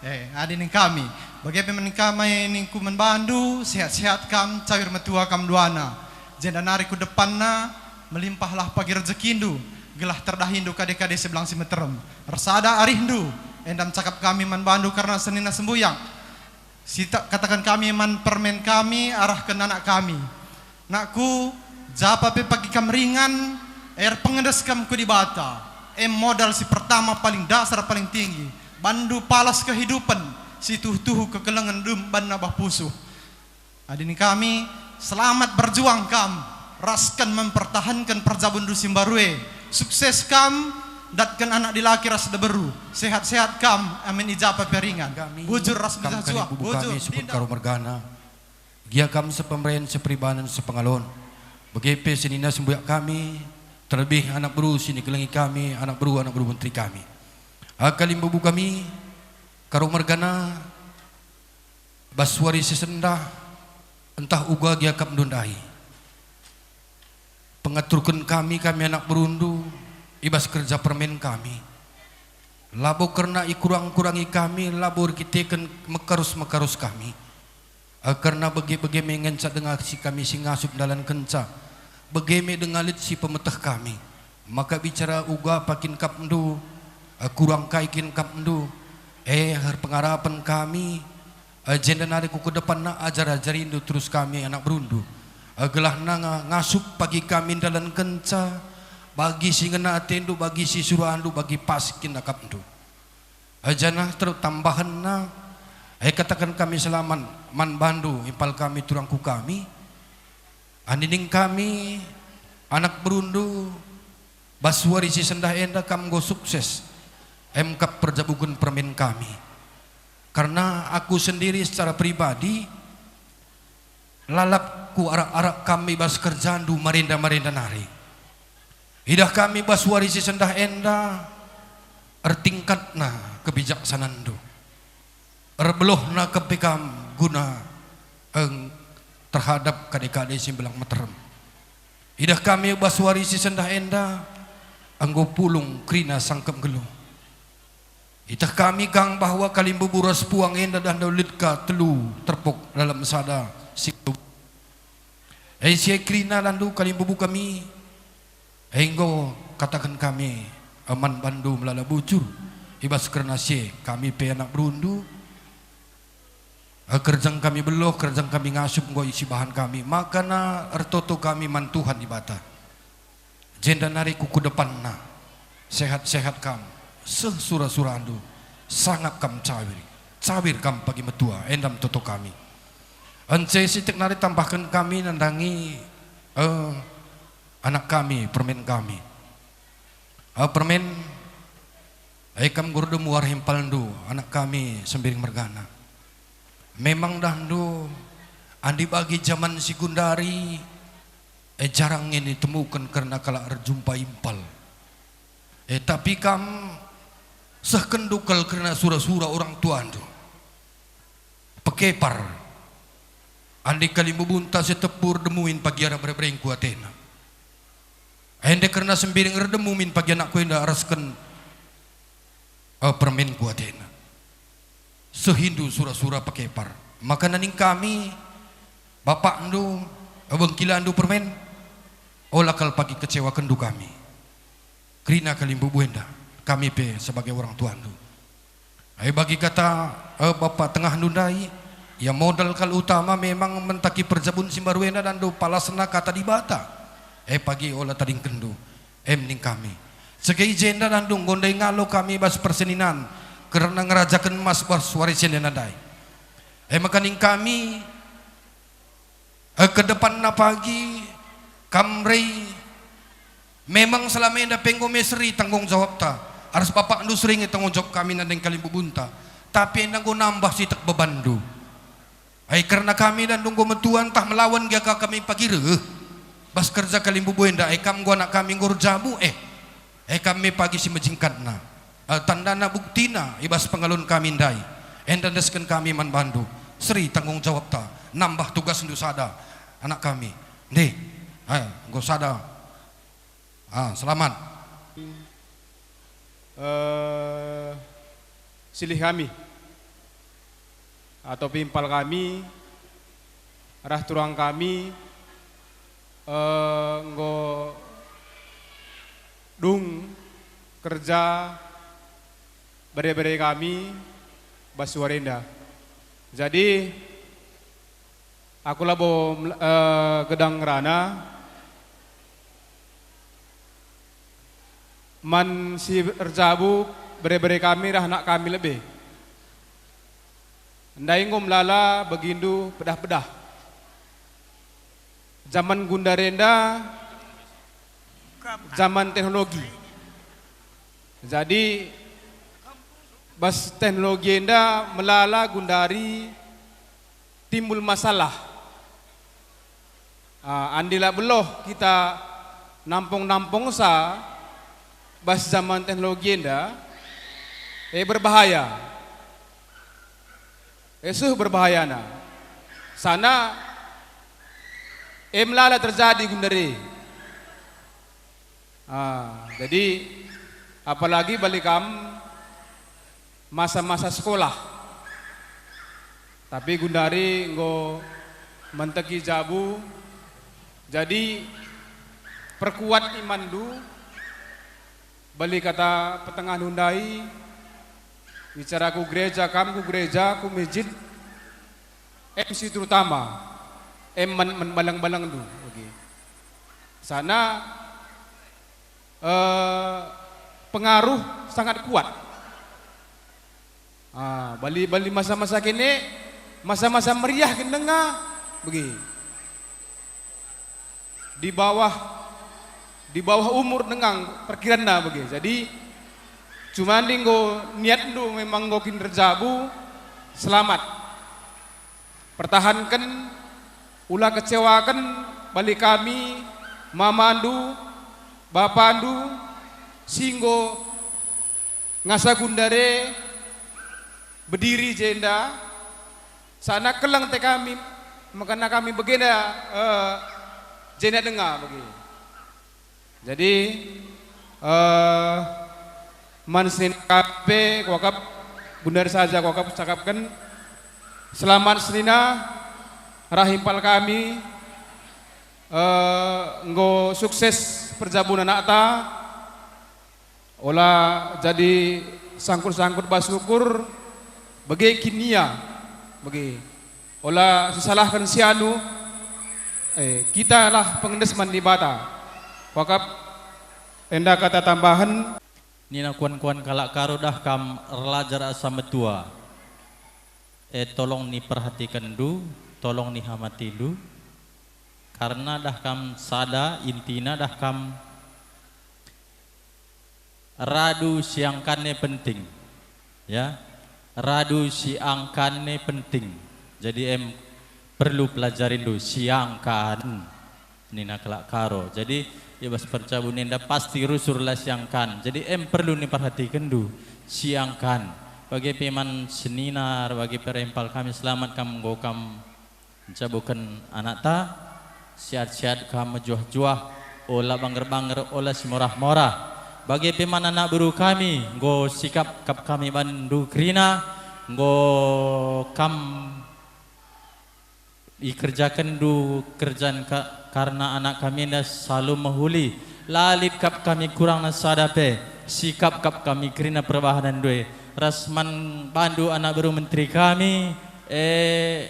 Eh, adi ning kami. Bage pe man kami ningku man bandu, sehat-sehat kam, cawir metua kam duana. Jenda nari ku depanna, melimpahlah pagi rejekindu, gelah terdahindu kade-kade sebelang si meterem. Ersada arihndu, enda me cakap kami man bandu kerna senina sembuyak. Si ta-, kataken kami man permen kami, arahken anak kami. Nakku, japa pe pagi kam ringan, erpengendes kam ku Dibata. E modal si pertama paling dasar paling tinggi. Bandu palas kehidupen, si tuhu-tuhu kekelengen dem banna bah pusuh. Adi ning kami, selamat berjuang kam, rasken mempertahanken perjabundu si mbaru e. Sukses kam, datken anak dilaki ras diberu. Sehat-sehat kam, amin i japa pe ringan. Kami, bujur ras kam mejuah-juah, kalimbubun bujur, kami, Sukun Dinda. Karo mergana. Gia kam sepemeren, seperibanen, sepengalon. Bage pe senina sembuyak kami, terlebih anak beru si nikelengi kami, anak beru, anak beru menteri kami. Ah, kalimbubu kami, Karo mergana, bas wari si sendah, ntah uga gia akapndu ndai. Pengaturken kami, kami anak berundu, i bas kerja permen kami. Labo kerna ikurang-kurangi kami, labo erkiteken mekarus-mekarus kami. Eh, kerna bage-bage me ngenca denga si kami si ngasup ndalankenca, bage me denga lit si pemeteh kami. Maka bicara uga pakin akapndu, eh, kurang kai kin akapndu, eh, erpengarapen kami, eh, jenda nari ku kedepanna ajar-ajarindu terus kami anak berundu, eh, gelah nanga ngasup pagi kami ndalankenca, bagi si ngena atendu, bagi si suruhandu, bagi pas kin akapndu. Eh, janah tertambahenna, eh, kataken kami selamat man bandu, impal kami turangku kami. Adi ning kami, anak berundu, bas wari si sendah enda kam enggo sukses, em kap perjabuken permen kami. Karna aku sendiri secara pribadi, lalap ku arak-arak kam i bas kerjandu marenda-marenda nari. Idah kami bas wari si sendah enda, ertingkatna kebijaksananndu. Erbeluhna kempi kam guna eng terhadap kade-kade si mbelang meterem. Idah kami bas wari si sendah enda, enggo pulung kerina sangkep nggeluh. Iteh kami kang bahwa kalimbubu ras puang enda dahndu lit ka telu terpuk dalam sada si. E si e kerina dahndu kalimbubu kami, enggo kataken kami man bandu melala bujur, i bas kerna si e kami pe anak berundu. E, kerjang kami beluh, kerjang kami ngasup enggo isibahan kami, makana ertoto kami man Tuhan Dibata. Jenda nari ku, ku depanNa, sehat-sehat kam, seh sura-surandu, sangap kam cawir, cawir kam pagi metua, enda me toto kami. Ence sitik nari tambahken kami nandangi, eh, anak kami, permen kami. Eh, permen, eh, kam gurdemu arah impalndu, anak kami Sembiring mergana. Memang dahndu, andi bagi jaman si gundari, eh, jarang nge itemuken kerna kalak erjumpa impal. Eh, tapi kam sehkenndu kal kerna sura-sura orang tuandu. Pekepar. Andi kalimbubunta si tepu erdemu min pagi arah bere-bereng ku atena. Ende kerna Sembiring erdemu min pagi anakku enda arasken, eh, permen ku atena. Sehindu sura-sura pekepar. Maka naning kami, bapakndu, eh, bengkilandu permen, ola kal pagi kecewakenndu kami. Kerina kalimbubu enda, kami pe sebagai orang tuandu. Ai bagi kata, eh, bapa tengahndu ndai, ia modal kal utama memang mentaki perjabun si mbaru enda dahndu palasna kata Dibata. Eh, pagi ola tadingkenndu, em ning kami. Sege i jenda dahndu enggo ndai ngalo kami bas perseninan, kerna ngerajaken mas bas wari si enda ndai. Eh, maka ning kami, eh, ke depanna pagi, kam rei, memang selama enda pe enggo me seri tanggung jawabta, ras bapakndu seri nge tanggung jawab kami nandangi kalimbubunta, tapi enda enggo nambah sitik bebanndu. Ai kerna kami dahndu enggo metua ntah melawan gia ka kami pagi reh bas kerja kalimbubu enda, ai kam enggo anak kami enggo erjabu, eh. Eh, kam me pagi si mejingkatna, eh, tandana buktina i bas pengalun kami ndai. Enda endesken kami man bandu, seri tanggung jawabta, nambah tugasndu sada, anak kami. Ndeh, eh, enggo sada. Ah, selamat. Eh, silih kami, atau pimpal kami, arah turang kami, eh, enggo dung kerja bere-bere kami bas wari enda. Jadi, aku labo mel-, eh, gedang ngerana. Man si erjabu bere-bere kami reh anak kami lebe. Ndai enggo melala begindu pedah-pedah. Jaman gundari enda jaman teknologi. Jadi, bas teknologi enda melala gundari timbul masalah. Ah, andi la beluh kita nampung-nampungsa bas jaman teknologi enda, eh, berbahaya. Eh, seh berbahayana. Sana, eh, melala terjadi gundari. Ah, jadi, apalagi bali kam masa-masa sekolah. Tapi gundari enggo menteki jabu, jadi perkuat imanndu, bali kata petengahndu ndai, bicara ku gereja, kam ku gereja, ku mejit, em si terutama, em man, man balang-balangndu, bagi. Sana, eh, pengaruh sangat kuat. Ah, bali, bali masa-masa kene, masa-masa meriah kin denga, bagi. Di bawah, di bawah umur denga perkiranna, bagi. Jadi, cuma andi enggo niatndu memang enggo kin erjabu, selamat. Pertahanken, ula kecewaken bali kami, mamandu, bapandu, si enggo ngasa gundari, bediri jenda, sana keleng te kami, mekena kami begenda, eh, jenda denga bagi. Jadi, eh, man senina kami pe kuakap, gundari saja kuakap cakapken, selamat senina, rah impal kami, eh, enggo sukses perjabun anakta, ola jadi sangkut-sangkut bas ukur, bage kin ia, bage. Ola sisalahken si anu, eh, kitalah pengendes man Dibata. Kuakap enda kata tambahen. Nina kuan-kuan kalak Karo, dah kam erlajar asa metua. Eh, tolong niperhatikenndu, tolong niamatindu. Karena dah kam sada, intina dah kam radu siangkan e penting. Ya, radu siangkan e penting. Jadi em perlu pelajarindu siangkan, nina kalak Karo. Jadi, i bas perjabun enda pasti rusur la siangkan. Jadi, em perlu niperhatikenndu siangkan. Bage pe man senina, bage pe rah impal kami, selamat kam enggo kam njabuken anakta, sehat-sehat kam, mejuah-juah, ola bangger-bangger, ola simorah-morah. Bage pe man anak beru kami, enggo sikap kap kami bandu kerina, enggo kam ikerjakenndu kerjan ka-, karena anak kami enda selalu mehuli. La lit kap kami kurangna sada pe, sikap kap kami kerina perbahanenndu e. Ras man bandu anak beru menteri kami, eh,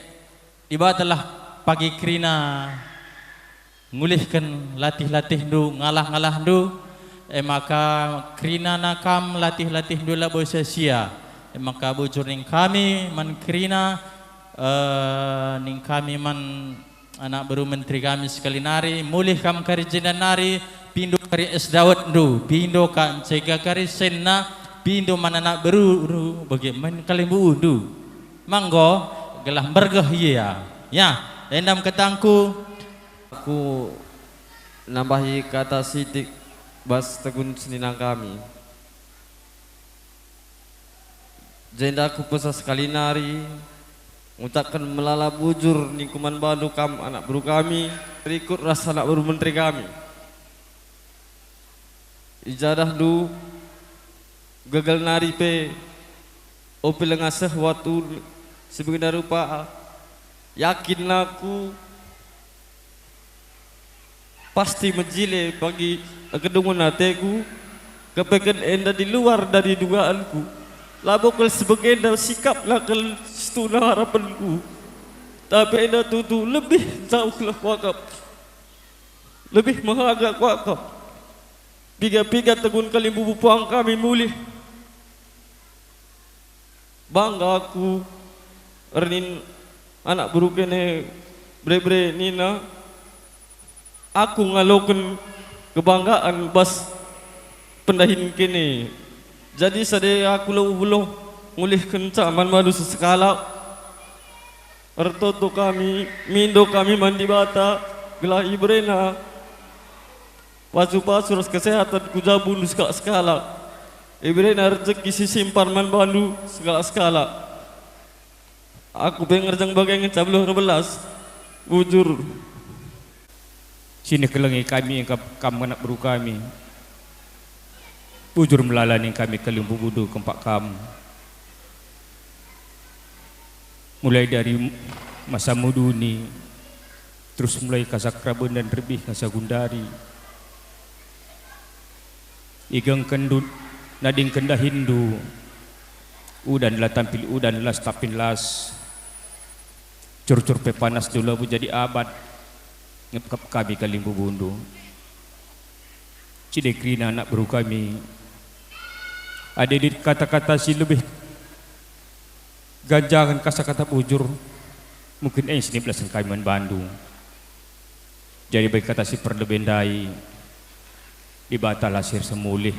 Dibatalah pagi kerina ngulihken latih-latihndu, ngalah-ngalahndu, e maka kerinana kam latih-latihndu labo sia-sia. E maka bujur ning kami man kerina, eh, ning kami man anak beru menteri kami sekali nari, mulih kam kari jenda nari, pindo kari es dawetndu, pindo ka encega kari senna, pindo man anak beru, bage man kalimbubundu. Manggo, gelah mbergeh ia. Ya, enda me katangku. Aku nambahi kata sitik bas tegun senina kami. Jenda aku pesa sekali nari, ngucapken melala bujur ningku man bandu kam anak beru kami, rikut ras anak beru menteri kami. Ijadahndu gegel nari pe, ope langa seh waktu si bagenda rupa, yakin aku pasti mejile bagi kedungen ateku, kepeken enda di luar dari dugaanku. Labo kal si bagenda sikapna kal situhuna harapenku, tapi enda tutu lebih jauhlah kuakap. Lebih mehaga kuakap. Piga-piga tegun kalimbubu puang kami mulih. Bangga aku ernin anak beru kene bere-bere nina, aku ngaloken kebanggaan bas pendahin kene. Jadi sada aku labo beluh ngulihkenca man bandu sekalak. Ertoto kami, mindo kami man Dibata, gelah iberena pasu-pasu ras kesehatan ku jabundu sekalak-sekalak. Iberena rejeki si simpar man bandu sekalak-sekalak. Aku pe ngerjang bage ngenca beluh erbelas. Bujur. Sini kelengi kami engkap kam anak beru kami. Bujur melala ning kami kalimbubundu kempak kam. Mulai dari masa muduni, terus mulai kasak raben dan rebih ngasa gundari. Igengkenndu, nadingken dahinndu, udan la tampil udan, las tampil las. Curcur pe panasndu labo jadi abat, ngepkap kami kalimbubundu. Cide kerina anak beru kami. Adi lit kata-kata si lebih ganjangen kasa kata bujur, mungkin e si nibelasken kami man bandu. Jadi bagi kata si perlebe ndai, Dibatalah si ersemulih.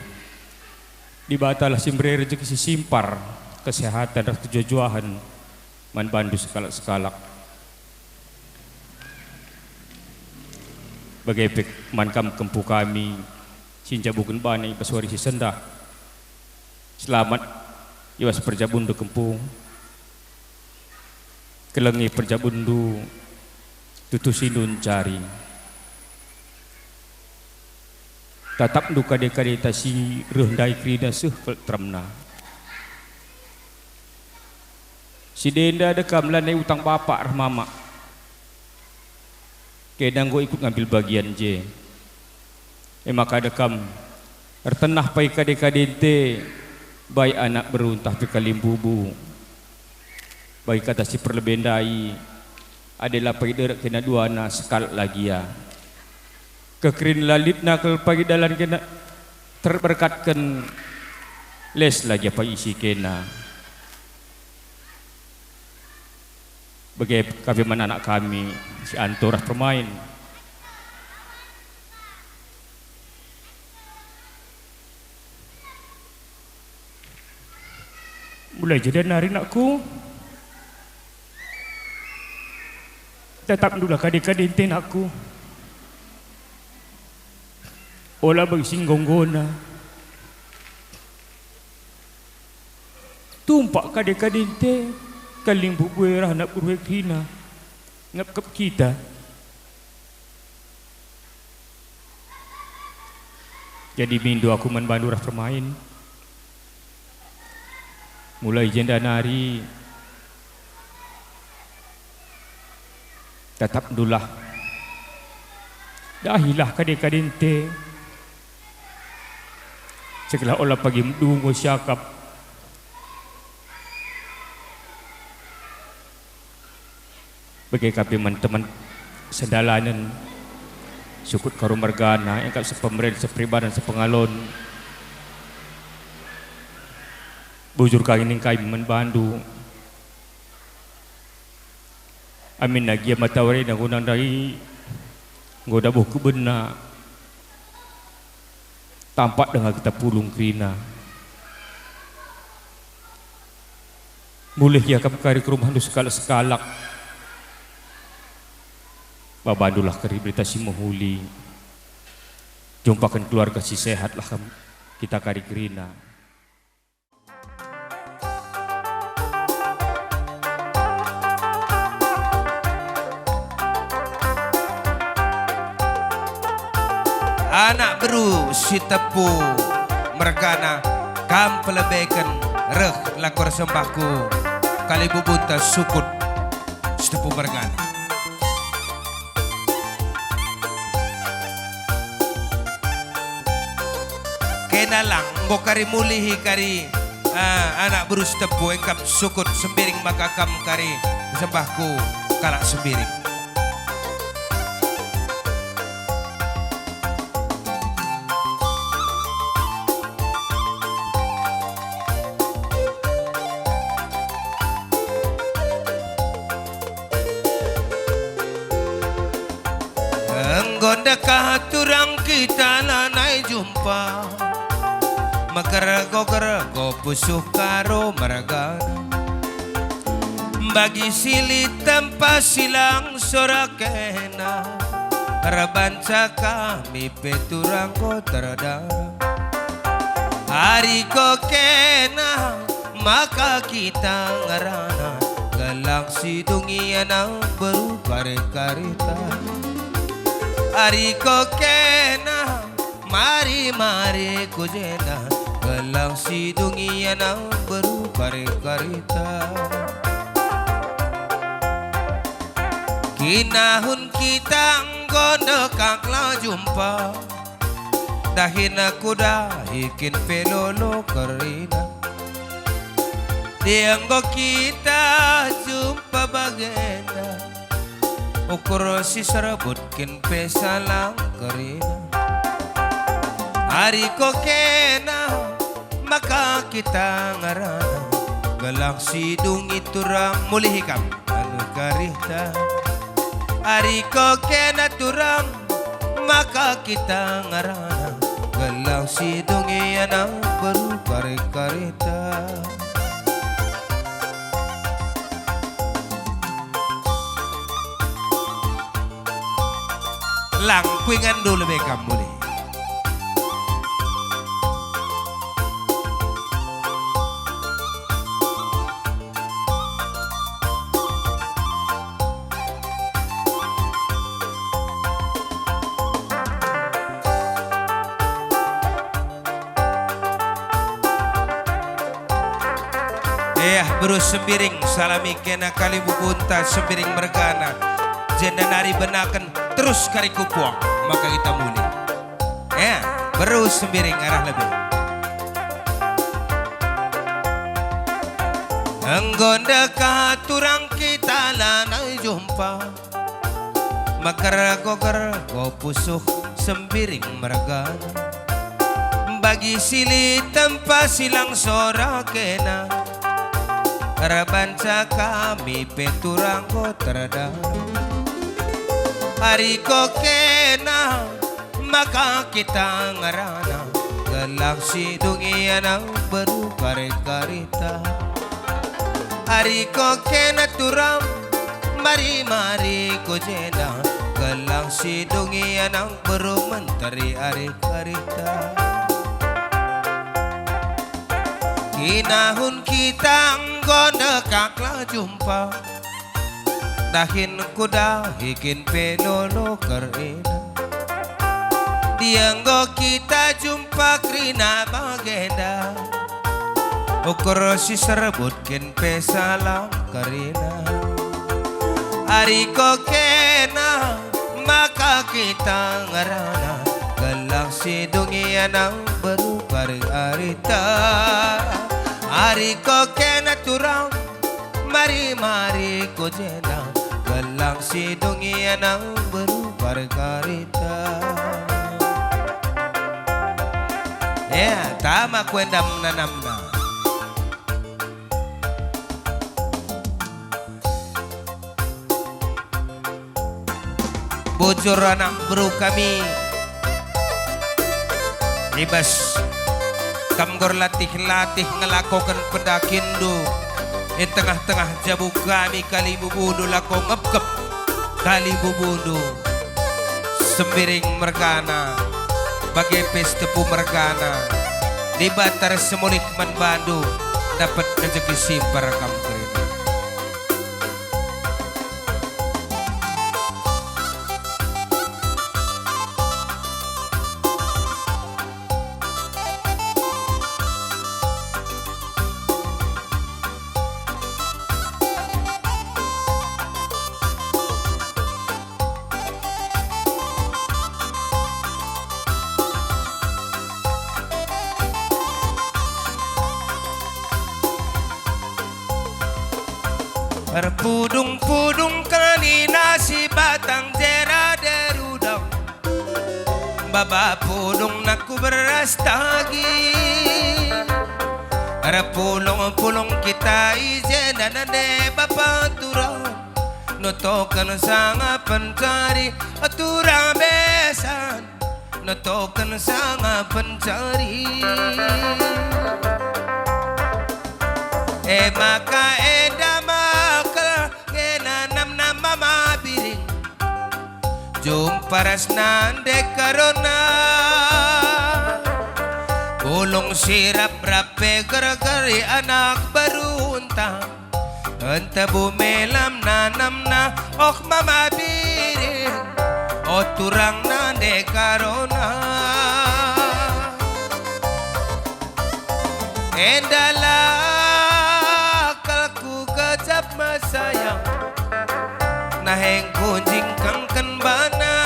Dibatalah si mbere rejeki si simpar, kesehatan ras kejuah-juahen man bandu sekalak-sekalak. Bage pe man kam kempu kami, si njabuken bana i bas wari si sendah. Selamat i bas perjabundu kempu. Kelengi perjabunndu, tutusindu ncari. Tatapndu kade-kadeta si reh ndai kerina seh kal teremna. Si denda dekam lanai utang bapak reh mamak. Kena enggo ikut ngambil bagian je. E maka dekam, ertenah pai kade-kadente, bai anak beru ntah pe kalimbubu. Bagi kata si perlebe ndai, adi la pai derek kena duana sekalak la gia. Kekerin la litna kal pagi dalan kena terberkatken, les la gia pai isi kena. Bage ka pe man anak kami si Anto ras Permain. Mulai jenda nari, nakku. Tetapndulah kade-kadente, nakku. Ola bagi si enggo-enggona. Tumpak kade-kadente, kalimbubu e reh anak beru e kerina, ngepkep kita. Jadi mindo aku man bandu ras Permain. Mulai jenda nari, tetapndulah. Dahilah kade-kadente. Segelah ola pagi mdu enggo siakap. Bage ka pe man teman sendalanen, sukut Karo mergana, engkap sepemeren, seperibanan, sepengalon. Bujur kami ningkai man bandu. Amin na gia matawari na guna ndai, enggo dabuh kubenna. Tampak denga kita pulung kerina. Mulih ia kam kari ke rumahndu sekalak-sekalak. Babandulah kari berita si mehuli. Jumpaken keluarga si sehatlah kam kita kari kerina. Anak beru Sitepu mergana, kam pelebeken reh lako ersembahku, kalimbubunta sukut Sitepu mergana. Kena lang, enggo kari mulihi kari, ah, anak beru Sitepu, engkap sukut Sembiring maka kam kari sembahku kalak Sembiring. Enggo ndekah turang kita lanai jumpa, megergo-gergo pusuh Karo mergana. Bagi si lit tempa silang sora kena, erbanca kami pe turang ko terdara. Ari ko kena maka kita ngerana, gelah si dungi anak beru kare-kareta. Ari ko kena mari-mari ku jenda, gelah si dungi anak beru kare-kareta. Kinahun kita enggo ndekah la jumpa, dahin aku dahi kin pe lolo kerina. Dia enggo kita jumpa bagenda, ukur si serbut kin pe salang kerina. Ari ko kena maka kita ngerana, gelah si dungi turang mulihi kam anu karihta. Ari ko kena turang maka kita ngerana, gelah si dungi anak beru kare-kareta. Lang kuinganndu lebe kam mulih. Eh, beru Sembiring, salami kena kalimbubuanta Sembiring mergana. Jenda nari benaken terus kari ku puang, maka kita muli. Eh, beru Sembiring arah lebe. Enggo ndekah turang kita lanai jumpa. Meger goger go pusuh Sembiring mergana. Bagi si lit tempa silang sora kena. Erbanca kami pe turang go terda. Ari ko kena maka kita ngerana gelah si dungi anak beru kari-karita. Ari ko kena turang mari-mari ku jenda gelah si dungi anak beru menteri ari karita. Kinahun kita enggo ndekah la jumpa. Dahin kudahi kin pe lolo kerina. Dienggo kita jumpa kerina bagenda. Ukur si serbut kin pe salah kerina. Ari ko kena maka kita ngerana gelah si dungi anak beru kari-karita. Ari ko kena turang mari-mari ku jenda gelah si dungi anak beru kari-karita. Ya, tama ku enda namna-namna. Bujur anak beru kami, i bas kam enggo erlatih-latih ngelakoken pendakinndu i tengah-tengah jabu kami kalimbubundu lako ngepkep kalimbubundu. Sembiring mergana, bage pe Sitepu mergana, Dibata ras si mulih man bandu, dapet rejeki si mbar kam kerina. Erpudung-pudung kal nina si batang jera derudang, baba pudung naku beras tagi. Erpulung-pulung kita i jenda nande bapa turang, nutoken sanga pencari turang besan. Netoken sanga pencari. E maka enda maka ngena namna mama biring. Jumpa ras nande karona. Bulung sirap rape gergeri anak berunta. Enta bu melam nanamna, oh mama biring, oh turang nande karona. Endalah kalku gejap mesayang, naheng kunjing kengken bana.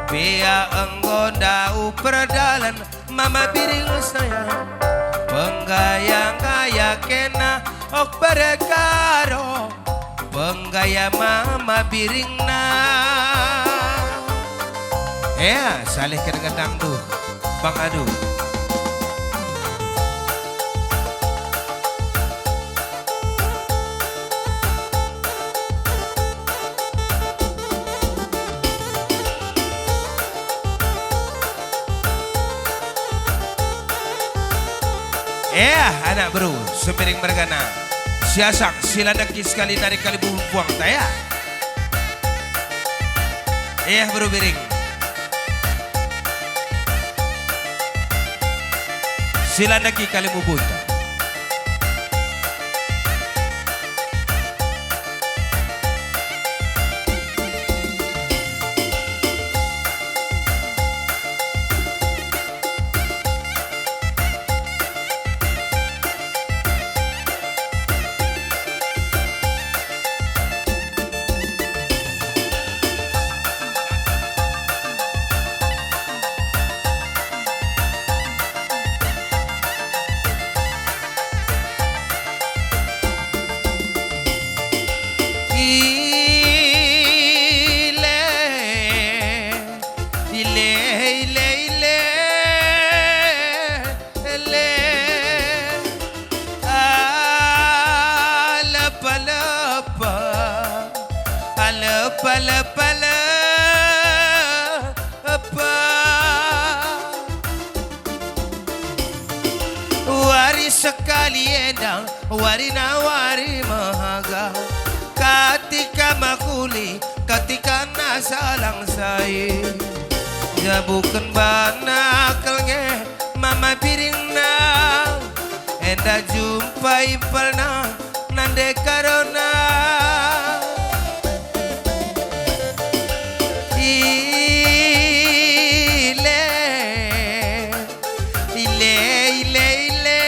Pia enggo ndauh perdalan, mama biring sayang, penggaya-gaya kena, ok, perkaro penggaya mama biringna. Ea, salih kena ngendang tuh, Bang Adu. Eh, anak beru, Sembiring mergana. Siasang, silandeki sekali nari kalimbubun puangta, ya. Eh, beru Biring. Silandeki kalimbubunta. Ile, ile, ile, ile, ele. Alepa-lepa, alepa-lepa, alepa. Wari sekali enda, warina wari mehaga. Katika makuli, katika na salang sai. Jabuken bana kel nge mama biringna, enda jumpa impalna nande karona. Ile, ile, ile, ile,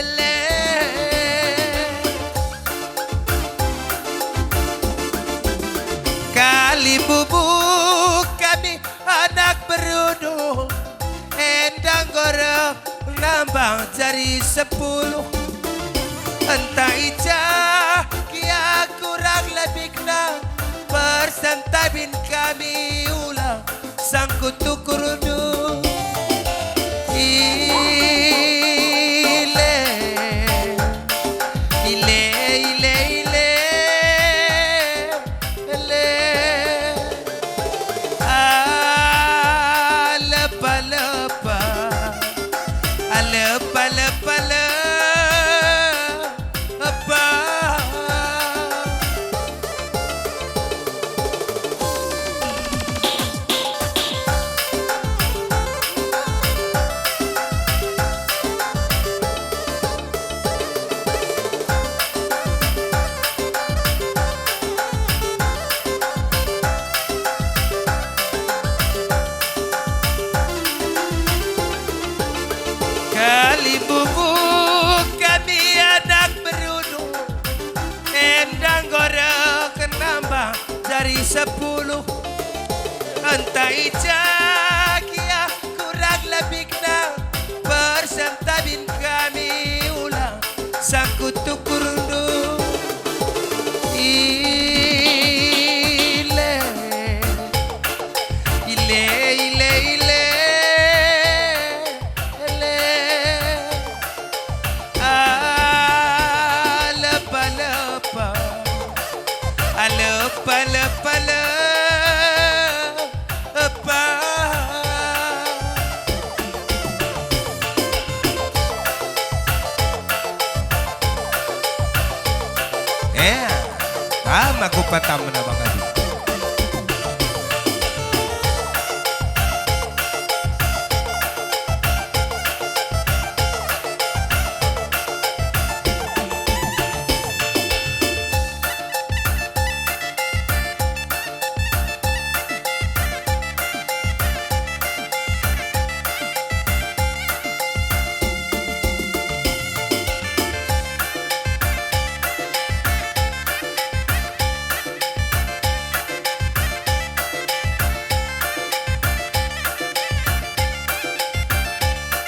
ile. Kalimbubu kami anak berundu, enda enggo reh nambang jari sepuluh. Entah i ja gia kurang lebihna, persentabin kami ula sangkut ukurndu. Ile, ile, ile, ile, ele. Alepa-lepa, alepa-lepa, alepa. Kalimbubu kami anak berundu, enda enggo reh nambang jari sepuluh. Entah i ja gia kurang lebihna, persentabin kami ula sangkut ukurndu. Ile, ile, ile, ile, ele. Alepa-lepa, alepa-lepa, alepa. Eh, tama ku patamna Bang Adi.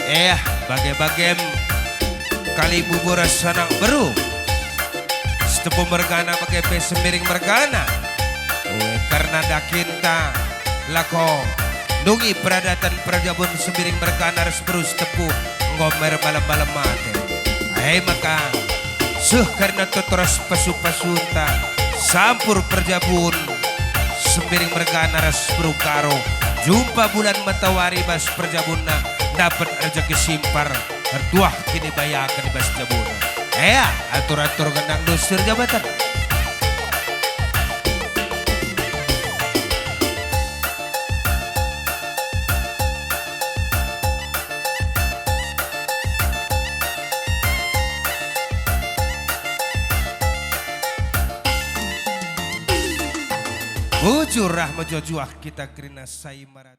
Eh, bage-bagem kalimbubu ras anak beru. Sitepu mergana bage pe Sembiring mergana. Ue, kerna dakinta lako ndungi peradaten perjabun Sembiring mergana ras beru Sitepu enggo mermalem-malem mate. Ai maka, seh kerna toto ras pasu-pasunta, sampur perjabun Sembiring mergana ras beru Karo, jumpa bulan matawari bas perjabunna, dapet rejeki simpar. Ertuah kinibayaken i bas jabuna. Ea, atur-atur gendang dusur jabatan. Bujur ah mejuah-juah kita kerina sai marat.